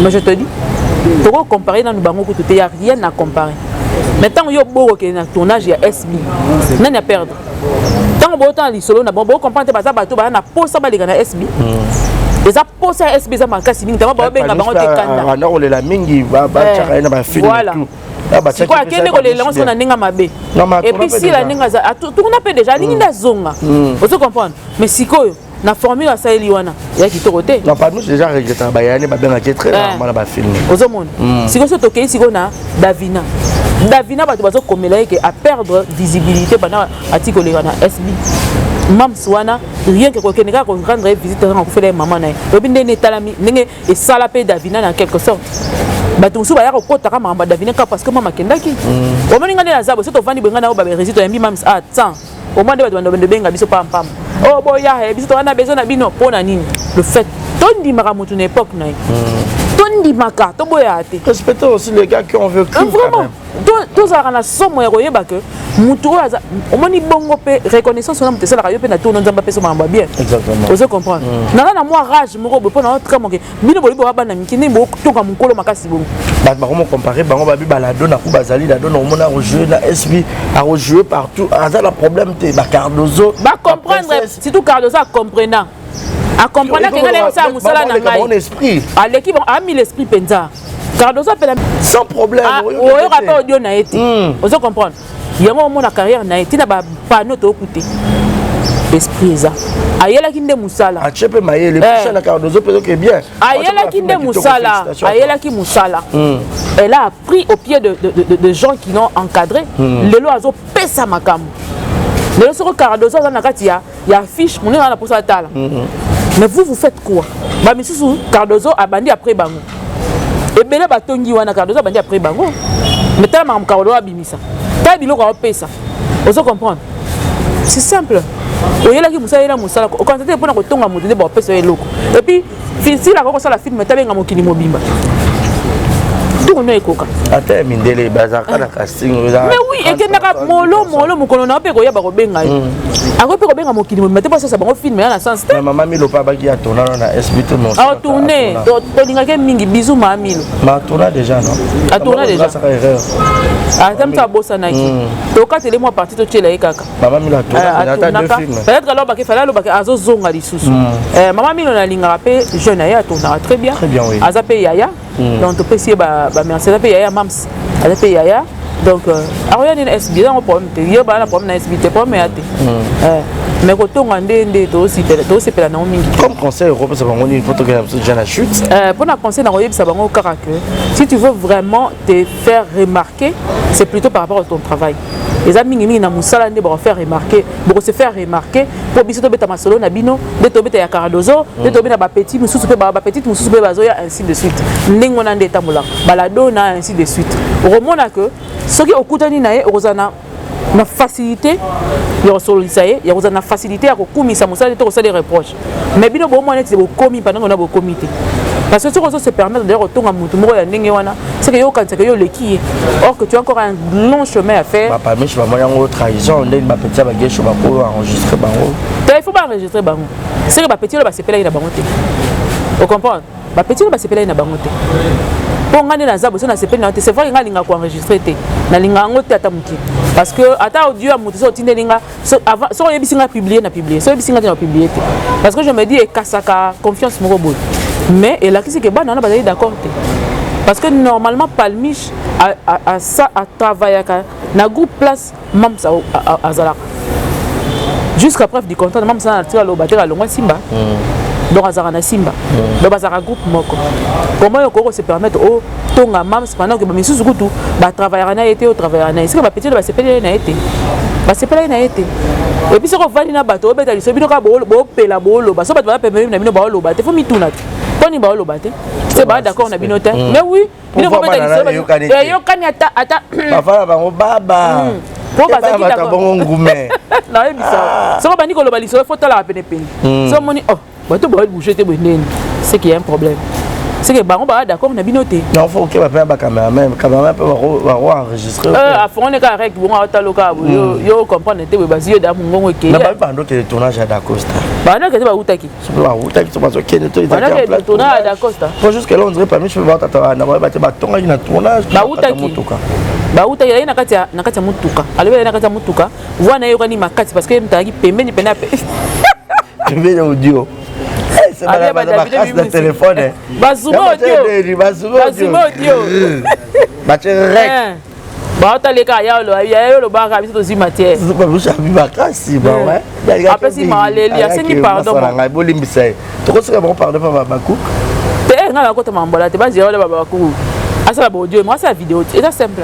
[SPEAKER 2] Mais je te dis, tu peux comparer dans bango il n'y a rien à comparer. Mais tant que yo boko ke na tournage ya SB, nani a perdre? Tant que bota lisolo na bon, bo comprendre baza bato ba na posa baleka na SB. Eza posa ya SB eza makasi mingi, tama babenga bango te kanda.
[SPEAKER 1] Banda kolela mingi, batiaka ye na bafilm.
[SPEAKER 2] Voilà.
[SPEAKER 1] Tout.
[SPEAKER 2] Sikoyo akende kolela yango sikoyo na ndenge mabe. Et puis Sila ndenge aza tourna mpe déjà, alingi nde azonga, ozo comprendre? Mais sikoyo na formule asaleli wana ya kitoko te.
[SPEAKER 1] Non, parmi déjà regrettaka bayani babengaki très rarement na bafilm.
[SPEAKER 2] Ozomona sikoyo, so tokei sikoyo na Davina, Davina bato bazokomela ye ke aperdre visibilité banda ati koleka na SB. Mams wana, rien que kokende kaka korendre ye visite kaka, akufela ye mama na ye, oyebi ndenge etalami, ndenge esala mpe Davina na quelque sorte. Bato mosusu baya kokotaka makambo ya Davina kaka parce que mama akendaki. Omoni nga nde naza boye, so tovandi boye, ngai na oyo baberesi toyambi mams a 100 au moins nde bato bando benga biso pampamba oyo boya biso toza na besoin na bino. Mpo na nini? Le fait tondimaka motu na époque na ye, tondimaka, toboyaka te.
[SPEAKER 1] Respectez aussi les gars qui ont vécu.
[SPEAKER 2] Vraiment, tozalaka na somo ya koyeba ke motu oyo aza omoni bongo mpe reconnaissance wana moto esalaka yo mpe na tourno, Nzambe apesa makambo ya bien. Ozo comprendre? Naza na mwa rage moko boye mpo na otramoke bino bolobi boka bana mike, ndenge botoka mokolo makasi bongo.
[SPEAKER 1] Bato bakomo compare bango, babi balado na ku bazali lado na omona akojoue na SB, akojoue partout, aza na problème te, bacardozo.
[SPEAKER 2] Bacomprendre, surtout Cardozo acomprenant, acomprendre ke ngai nayosala mosala na ngai.
[SPEAKER 1] Esprit.
[SPEAKER 2] Aleki ami l'esprit mpenza, Cardozo apela.
[SPEAKER 1] Sans problème.
[SPEAKER 2] Oyoka mpe audio na ye te. Ozo comprendre yango? Omona carrière na ye ntina bapano tookute, esprit eza, ayelaki nde mosala.
[SPEAKER 1] Atie mpe mayele na Cardozo mpe oke bien.
[SPEAKER 2] Ayelaki nde mosala, ayelaki mosala. Elle a appris au pied de gens qui l'ont encadré. Lelo azopesa makambo. Lelo soko Cardozo aza na kati ya affiche monene wana, mposa atala. Mais vous, vous faites quoi? Bamisusu, Cardozo abandi après bango, ebele batongi wana. Cardozo abandi après bango, mais tala makambo Cardozo abimisa, tala biloko aopesa. Ozo comprendre? C'est simple, oyelaki mosala, oyela mosala, okanisa te mpona kotonga moto nde baopesa yo eloko. Et puis Sila kosala film, tabenga mokili mobimba, tourno ekoka.
[SPEAKER 1] Ata ya mindele bazalaka na casting.
[SPEAKER 2] Mais oui, ekendaka molo molo, mokolo na yo mpe koyeba kobenga ye, akoki mpe kobenga mokili mobimba te mpo asasa bango film ya na sens te.
[SPEAKER 1] Mama Milo mpe abaki ya tourna na SB te.
[SPEAKER 2] Atourne, tolingaki mingi, bisu mama Milo.
[SPEAKER 1] Ma atourna déjà, non?
[SPEAKER 2] Atourna déjà.
[SPEAKER 1] Erreur.
[SPEAKER 2] Ata moto abosanaki, tokatele mwa parti, totiela ye kaka.
[SPEAKER 1] Mama Milo atourna ata deux films.
[SPEAKER 2] Peut-être alobaki, fale alobaki azozonga lisusu. Mama Milo nalingaka mpe jeune na ye, atournaka très bien.
[SPEAKER 1] Très bien, oui.
[SPEAKER 2] Aza mpe yaya, donc topesi ye bamerci. Aza mpe yaya mams, aza mpe yaya, donc akoya nini SB, yango problème te. Ye baa na problème na SB te, problème ya te. Mais kotonga nde nde tozosepela nango mingi.
[SPEAKER 1] Comme conseil okopesa bango nini mpo tokenda biso déjà na chute?
[SPEAKER 2] Mpona conseil, nakoyebisa bango kaka que si tu veux vraiment te faire remarquer, c'est plutôt par rapport à ton travail. Eza mingimingi na mosala nde bakofaire remarquer, bokose faire remarquer, mpo biso tobeta masolo na bino nde tobeta ya Caradozo, nde tobeta bapetits mosusu mpe bapetites mosusu mpe bazoya, ainsi de suite. Ndenge wana nde etambolaka baladona, ainsi de suite. Okomona ke soki okutani na ye, okozala na facilité ya kosololisa ye, ya kozala na facilité ya kokumisa mosala te, kosala reproche. Mais bino bomona neti bokomi pendant na bokomi te, parce que soki ozo se permettre d'ailleurs kotonga motu moko ya ndenge wana, c'est que yo okanisaka yo oleki ye, or que tu as encore un long chemin à faire.
[SPEAKER 1] Bapamishi bamoni yango trahison, ndenge bapetits ya bagesho bako enregistre bango.
[SPEAKER 2] Te, il faut baenregistre bango. C'est que bapetits oyo basepelaki na bango te, ocomprendre? Bapetits oyo basepelaki na bango te, mpo ngai nde naza boso nasepeli na yo te. C'est vrai que ngai alingaka koenregistre te, nalinga yango te ata moke, parce que ata audio ya moto so otindeli nga, soki oyebisi nga publier, na publier. So oyebisi nga te, na publier te, parce que je me dis ekasaka confiance moko boye. Mais elakisi ke bana wana bazali d'accord te, parce que normalement Palmiche atravaillaka na groupe Place Mams azalaka. Jusqu'à preuve du contraire, Mams na tika aloba te alongwa Simba. Donc azalaka na Simba, donc bazalaka groupe moko. Comment yo okoki se permettre otonga Mams pendant que bamisusu kutu batravaillaka na ye te? Otravaillaka na ye sika, bapetits basepeli ye na ye te, basepelaki na ye te. Et puis soki ovandi na bato, obeta liso, bino kaka boopela, booloba. So bato baza pembeni na bino, baoloba te, fo mituna te mpo nini baoloba te. Se baa d'accord na bino te. Mais oui, bino bobeta liso, eyokani ata ata.
[SPEAKER 1] Bafala bango baba.
[SPEAKER 2] Po bazalaki
[SPEAKER 1] d'accord bongo ngume.
[SPEAKER 2] Nayebisa, soki obandi koloba lisolo, fo talaka penepene. So omoni, oh, bato babouge te boye ndeni, c'est qu'il y a un problème, c'est que bango baa d'accord na bino te.
[SPEAKER 1] Non, faut okeba mpe na bacameraman, cameraman mpe bako enregistre.
[SPEAKER 2] Afongone kaka rek bongo, aotala kaka boye, yo comprendre te boye, bazwi yo da mongongo ekei.
[SPEAKER 1] Na babi bando okende tournage ya Dacosta.
[SPEAKER 2] Bando okende, bautaki.
[SPEAKER 1] Soki bautaki, so bazokende to.
[SPEAKER 2] Bandokende tournage ya Dacosta.
[SPEAKER 1] Po jusque là on dirait parmi soki baotata na bayeba te, batongaki na tournage.
[SPEAKER 2] Bautaki, bautaki, azalaki na kati ya motuka. Alobi azali na kati ya motuka wana, eyokani makasi parce que ye moto azalaki pembeni pene.
[SPEAKER 1] Pembeni audio bakasi na telefone.
[SPEAKER 2] Bazuma audio, bazuma audio.
[SPEAKER 1] Batie rec.
[SPEAKER 2] Baotaleka ya oloba, ya olobaka, biso tozwi matière.
[SPEAKER 1] Abi makasi.
[SPEAKER 2] Apesi maleli, asengi pardon.
[SPEAKER 1] Ngai bolimbisa ye, tokosika bango pardon mpa babaku.
[SPEAKER 2] Te, ngai nakota mambola te. Bazela wana babaku asala baaudio, mo asala video te, eza simple.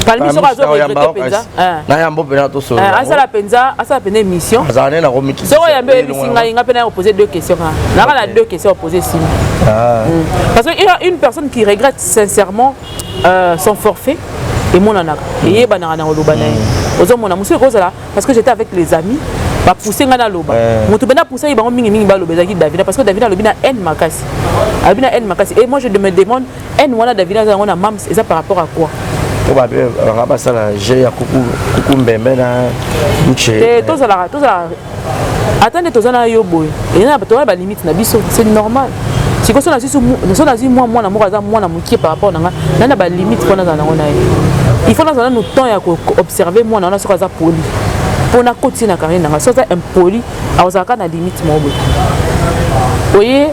[SPEAKER 2] Palmi soki azoregrete mpenza,
[SPEAKER 1] na yambo mpena tosolola.
[SPEAKER 2] Asala mpenza émission.
[SPEAKER 1] Azala nde nakomikisa.
[SPEAKER 2] Soki oyambi, oyebisi ngai, ngai mpe na opose deux questions kaka, naka na deux questions opose nsima, parce que il y a une personne qui regrette sincèrement son forfait, emonanaka, eyebanaka na koloba na ye. Ozomona mosusu ekozala parce que j'étais avec les amis, bapousse ngai naloba. Moto mpenza apoussaki bango mingimingi baloba ezalaki Davina, parce que Davina alobi na haine makasi, alobi na haine makasi. Et moi je me demande, haine wana Davina aza yango na Mams, eza par rapport à quoi?
[SPEAKER 1] Po babe banga basala jeu ya kuku mbembe na nche.
[SPEAKER 2] Te, tozalaka ata nde toza na yo boye, eza toza na balimite na biso, c'est normal. Sikoyo so nazwi mwa mwana moko aza mwana mokie par rapport na nga, na balimite mpo nazala nango na ye, il faut nazala nanu temps ya koobserve mwana wana. Soki aza poli, mpo nakotisi na carrière na nga. So aza impoli, akozala kaka na limite moko boye. Oye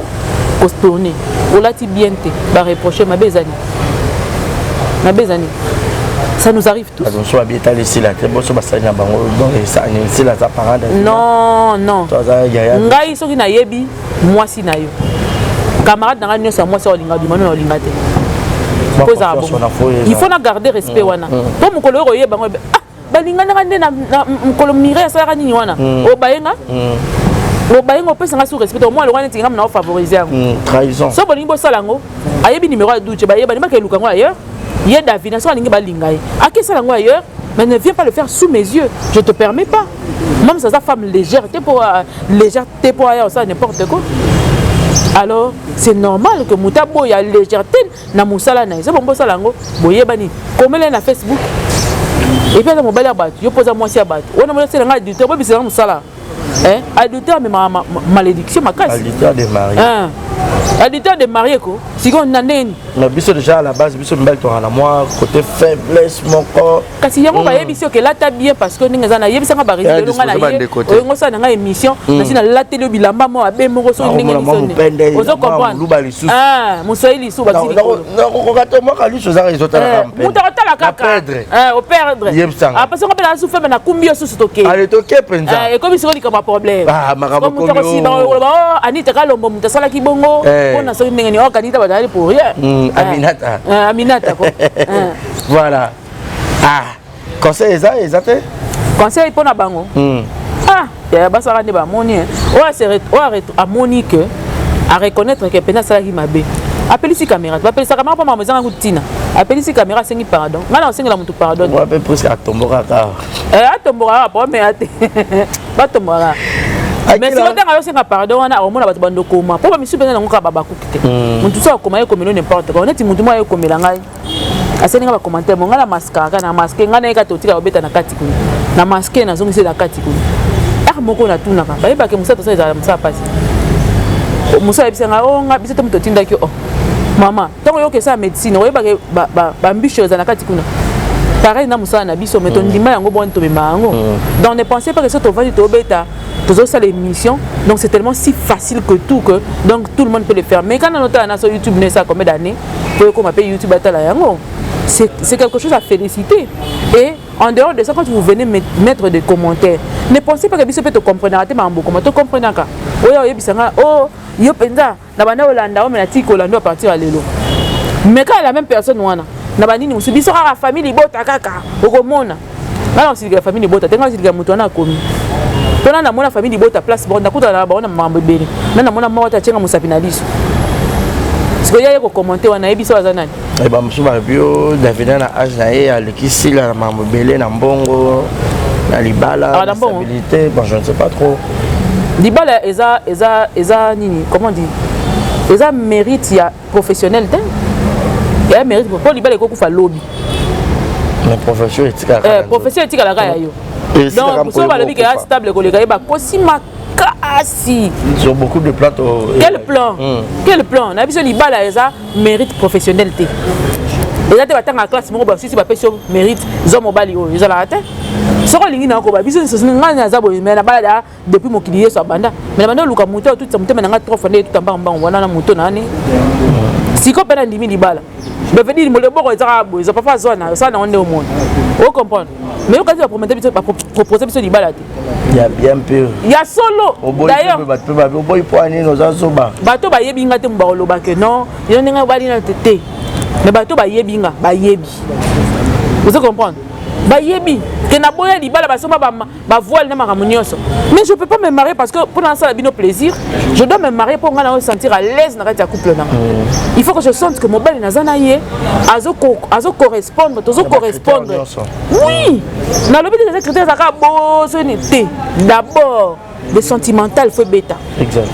[SPEAKER 2] kotourne, olati bien te, bareproche mabe, eza nini? Mabe eza nini? Ça nous arrive tous.
[SPEAKER 1] Bato mosusu babi etali esila te, boso basali na bango, donc esila aza parent.
[SPEAKER 2] Non, non.
[SPEAKER 1] To aza yaya.
[SPEAKER 2] Ngai soki nayebi mwasi na yo, camarade na ngai nyonso ya mwasi olinga bima no na olinga te, po ezala bongo, il faut na garder respect wana, mpo mokolo oyo koyeba ngo, ah, balinganaka nde na mokolo Mireille asalaka nini wana, obayenga, obayenga, opesanga su respect omwa lokwa neti ngam na ofavorize yango.
[SPEAKER 1] Trahison.
[SPEAKER 2] So bolingi bosala yango, ayebi numéro ya Duce, bayebani, bakeluka yango ailleurs. Ye Davina, so alingi balinga ye, akesala yango ailleurs, mais ne viens pas le faire sous mes yeux, je te permets pas. Même ça, femme légère te, pour légère te, pour aya osala n'importe quoi. Alors c'est normal que moto aboya légèreté na mosala na ye. So bongo bosala yango, boyebani, komela ye na Facebook. Et puis aza mobali ya bato, yo mpo oza mwasi ya bato wana, moni osala nga adultère, bobisela mosala. Adultère amemaka malédiction makasi.
[SPEAKER 1] Adultère de mari.
[SPEAKER 2] Adultère de marié ko. Sikoyo na ndenge nini?
[SPEAKER 1] Mais biso déjà à la base, biso mibali tokaka na mwa côté faiblesse moko.
[SPEAKER 2] Kasi yango bayebisi yo ke lata bien, parce que ndenge eza, nayebisanga barésultat nga na ye oyo ngosala na ngai émission, nasi nalateli yo bilamba moko abe moko soki ndenge
[SPEAKER 1] nini.
[SPEAKER 2] Ozo comprendre, moswahili lisusu.
[SPEAKER 1] Nakokoka te, mwaka liso ezaka ezotalaka.
[SPEAKER 2] Moto akotala kaka operdre.
[SPEAKER 1] Yebisanga.
[SPEAKER 2] Parce que mpe na susu faible, nakumbi yo susu, toke.
[SPEAKER 1] Ale, toke mpenza.
[SPEAKER 2] Ekomi sikoyo likambo ya problème.
[SPEAKER 1] Makambo.
[SPEAKER 2] Moto akosima, Anita Kalombo, moto asalaki bongo mpona soki ndenge nini, oka Anita bazali pour rien.
[SPEAKER 1] Aminata.
[SPEAKER 2] Aminata ko.
[SPEAKER 1] Voilà, ah, conseil eza te.
[SPEAKER 2] Conseil mpona bango, ah, basalaka nde bamoni oyo amoni ke areconnaître ke mpenza asalaki mabe, apelisi caméra. Bapelisa caméra mpo makambo ezanga ntina. Apelisi caméra, asengi pardon. Ngai na osengela motu pardon.
[SPEAKER 1] Mpe presque atombokaka.
[SPEAKER 2] Atombokaka po meya te, batombokaka. Mais sikoyo ntango azosenga pardon wana, akomona bato bandokoma mpo bamisu mpenza nango kaka babakuki te. Motu so akoma, ye ekomela n'importe quoi. Neti motu moko ayekomela ngai, asali nga bacommentaire mo, ngai na masquaka, na masque ngai nayeka totika kobeta na kati kuna, na masque nazongisi na kati kuna. Are moko natunaka, bayebake mosala tosala ezala mosala mpasi. Mosala ayebisa ngai o nga biso te moto otindaki o mama. Ntango oyoka esala médecine, oyebake bambushe eza na kati kuna. Pareil na mosala na biso, mais tondima yango boni, tomema yango. Donc ne pensez pas que so tovandi, tobeta, tozosala émission, donc c'est tellement si facile que tout, que donc tout le monde peut le faire. Mais quand on otala na so YouTube, ne ça combien d'années po ekoma mpe YouTube atala yango, c'est quelque chose à féliciter. Et en dehors de ça, quand vous venez mettre des commentaires, ne pensez pas que biso mpe tocomprenaka te makambo koma. Tocomprenaka. Oyo oyebisanga o yo mpenza na banda olanda o me natiki kolanda à partir ya lelo, mais kaka la même personne wana na banini mosusu. Biso kaka famille libota kaka okomona. Ngai na kosilikela famille libota te, ngai nasilikela moto wana akomi mpona namona famille libota place bon, nakutana na bango na makambo ebele na namona moko te atienga mosapi na liso. Sikoyo ya ye kocommenter wana, nayebi so aza nani.
[SPEAKER 1] Bamosusu balobi yo Davina na age na ye aleki sila na makambo ebele, na mbongo, na libala, na stabilité. Bon, je ne sais pas trop.
[SPEAKER 2] Libala eza nini, comment dire, eza mérite ya professionnel te, ya mérite mpo libala ekokufa lobi.
[SPEAKER 1] Mais profession etikalaka.
[SPEAKER 2] Profession etikalaka ya yo. Donc so balobi ke ya stable koleka ye, bakosi makasi.
[SPEAKER 1] Sur beaucoup de plans.
[SPEAKER 2] Quel plan? Quel plan? Na biso libala eza mérite professionnel te. Eza te batanga classe moko, basisi bapesi yo mérite, zwa mobali oyo. Ezalaka te. Soki olingi na koba biso nyonso, ngai naza boye, mais nabala depuis mokili Yesu abanda, mais na banda oluka moto otutisa motema na ngai trop fande, etuta mbango mbango wana na moto nani. Sikoyo mpe nandimi libala, veut dire loboko ezaka boye, eza papa azwa na osala nango nde omona, ocomprendre. Mais yokazi bapropose biso libala te.
[SPEAKER 1] Ya bien mpe.
[SPEAKER 2] Ya solo.
[SPEAKER 1] D'ailleurs bato mpe babi oboyi mpo anini, oza zoba.
[SPEAKER 2] Bato bayebi nga te, mo bakoloba ke non, yo ndenge obali na te te. Mais bato bayebi nga, bayebi, ozo comprendre, bayebi ke naboya libala, basomba bavoile na makambo nyonso. Mais je peux pas me marier parce que mpona nasala bino plaisir. Je dois me marier mpo ngai na sentir à l'aise na kati ya couple nanga. Il faut que je sente que mobali naza na ye azo correspondre, tozo correspondre. Oui, nalobi te eza critère ezalaka bosoni te. D'abord le sentimental faut ebeta.
[SPEAKER 1] Exact.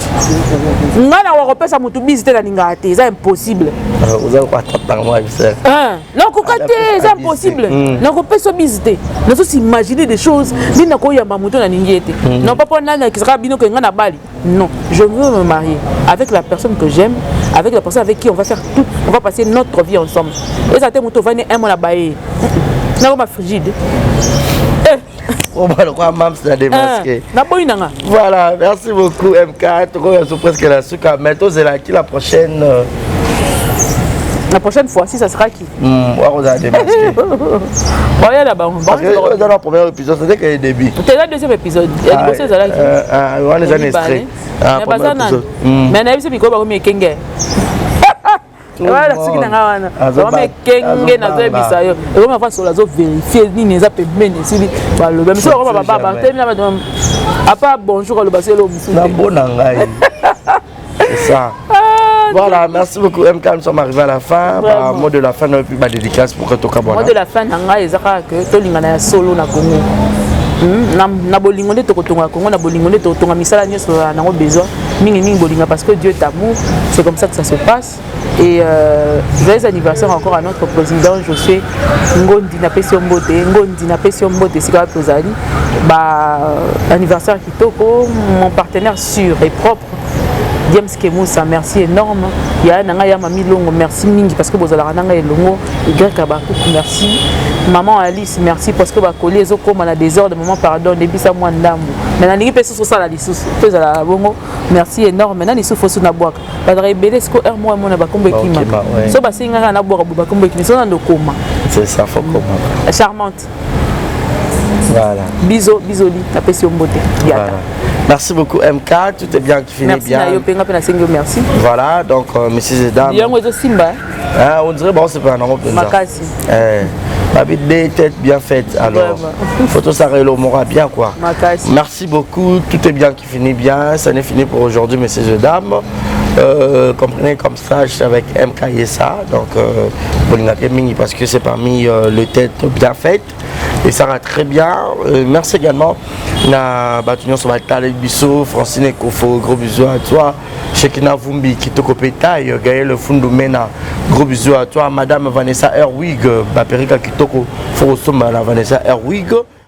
[SPEAKER 2] Ngai na wakopesa motu bise te, nalingaka te, eza impossible. Nakoka te, eza impossible. Nakopesa bise te, nazos'imaginer des choses nde nakoyamba moto nalingi ye te. Non pas mpo nani akisaka bino ke ngai nabali. Non, je veux me marier avec la personne que j'aime, avec la personne avec qui on va faire tout, on va passer notre vie ensemble. Eza te moto ovandi un mois na baye, nakoma frigide.
[SPEAKER 1] Lokola mams na démasqué.
[SPEAKER 2] Naboyi nanga.
[SPEAKER 1] Voilà, merci beaucoup MK. Tokoya so presque la suka, mais tozelaki la prochaine.
[SPEAKER 2] La prochaine fois, si ça sera qui?
[SPEAKER 1] Wakozala démasqué.
[SPEAKER 2] Bayala bango.
[SPEAKER 1] Parce que eza na premier épisode, c'était que le début.
[SPEAKER 2] Teza deuxième épisode ya liboso ezalaki.
[SPEAKER 1] Wana eza na extrait.
[SPEAKER 2] Baza nani, mais nayebi so mikolo bakomi ekenge wana. Soki na nga wana bakomi ekenge, nazoyebisa yo, ekomi afa solo, azovérifier nini eza pembeni, esili balobi miso bakoma bababa telemi na bato apa bonjour, aloba so elo mosusu.
[SPEAKER 1] Na na ngai, c'est ça. Voilà, merci beaucoup MK, nous sommes arrivés à la fin. Bah, mot de la fin, et puis bah, dédicace pour que toka.
[SPEAKER 2] Mot de la fin na ngai eza kaka ke tolingana ya solo na Congo. Na bolingo nde tokotonga Congo, na bolingo nde tokotonga misala nyonso nango besoin mingimingi bolinga, parce que Dieu est amour, c'est comme ça que ça se passe. Et joyeux anniversaire encore à notre président Josué Ngondi, napesi yo mbote. Ngondi, napesi yo mbote esika wapi ozali, ba anniversaire kitoko, mon partenaire sûr et propre. James Kemusa, merci énorme. Ya na ngai ya Mami Longo, merci mingi parce que bozalaka na ngai elongo. Y Abakuku, merci. Maman Alice, merci parce que bakoli ezokóma na désordre. Maman, pardon, ndebisa mwa ndambo, mais nalingi mpe susu osala lisusu mpe ezalaka bongo. Merci énorme. Na lisusu fosu nabwaka, bazalaka ebele. Siko heure moko emona bakombo ekimaka, so basengaka nabwaka bo bakombo ekimi, so nando koma.
[SPEAKER 1] C'est ça, faut koma.
[SPEAKER 2] Charmante.
[SPEAKER 1] Voilà.
[SPEAKER 2] Biso bisoli, napesi yo mbote.
[SPEAKER 1] Voilà. Merci beaucoup MK, tout est bien qui finit
[SPEAKER 2] merci
[SPEAKER 1] bien.
[SPEAKER 2] Merci na yo penga pe nasengi yo merci.
[SPEAKER 1] Voilà, donc messieurs et dames.
[SPEAKER 2] Yango ezo simba.
[SPEAKER 1] Hein, on dirait bon c'est pas un europe
[SPEAKER 2] Makasi.
[SPEAKER 1] Eh. Babi des têtes bien faites alors. Photo ça le moral bien quoi.
[SPEAKER 2] Makasi.
[SPEAKER 1] Merci beaucoup, tout est bien qui finit bien, ça n'est fini pour aujourd'hui messieurs et dames. Comprenez comme ça, je suis avec MKSA, donc bolingaka mingi parce que c'est parmi les têtes bien faites et ça va très bien. Merci également na bato nyonso batala biso. Francine Ekofo, gros bisous à toi. Shekina Vumbi, Kitoko Petaille, Gaël Fundumena, gros bisous à toi. Madame Vanessa Erwig, Baperika Kitoko, Forosomba na Vanessa Erwig.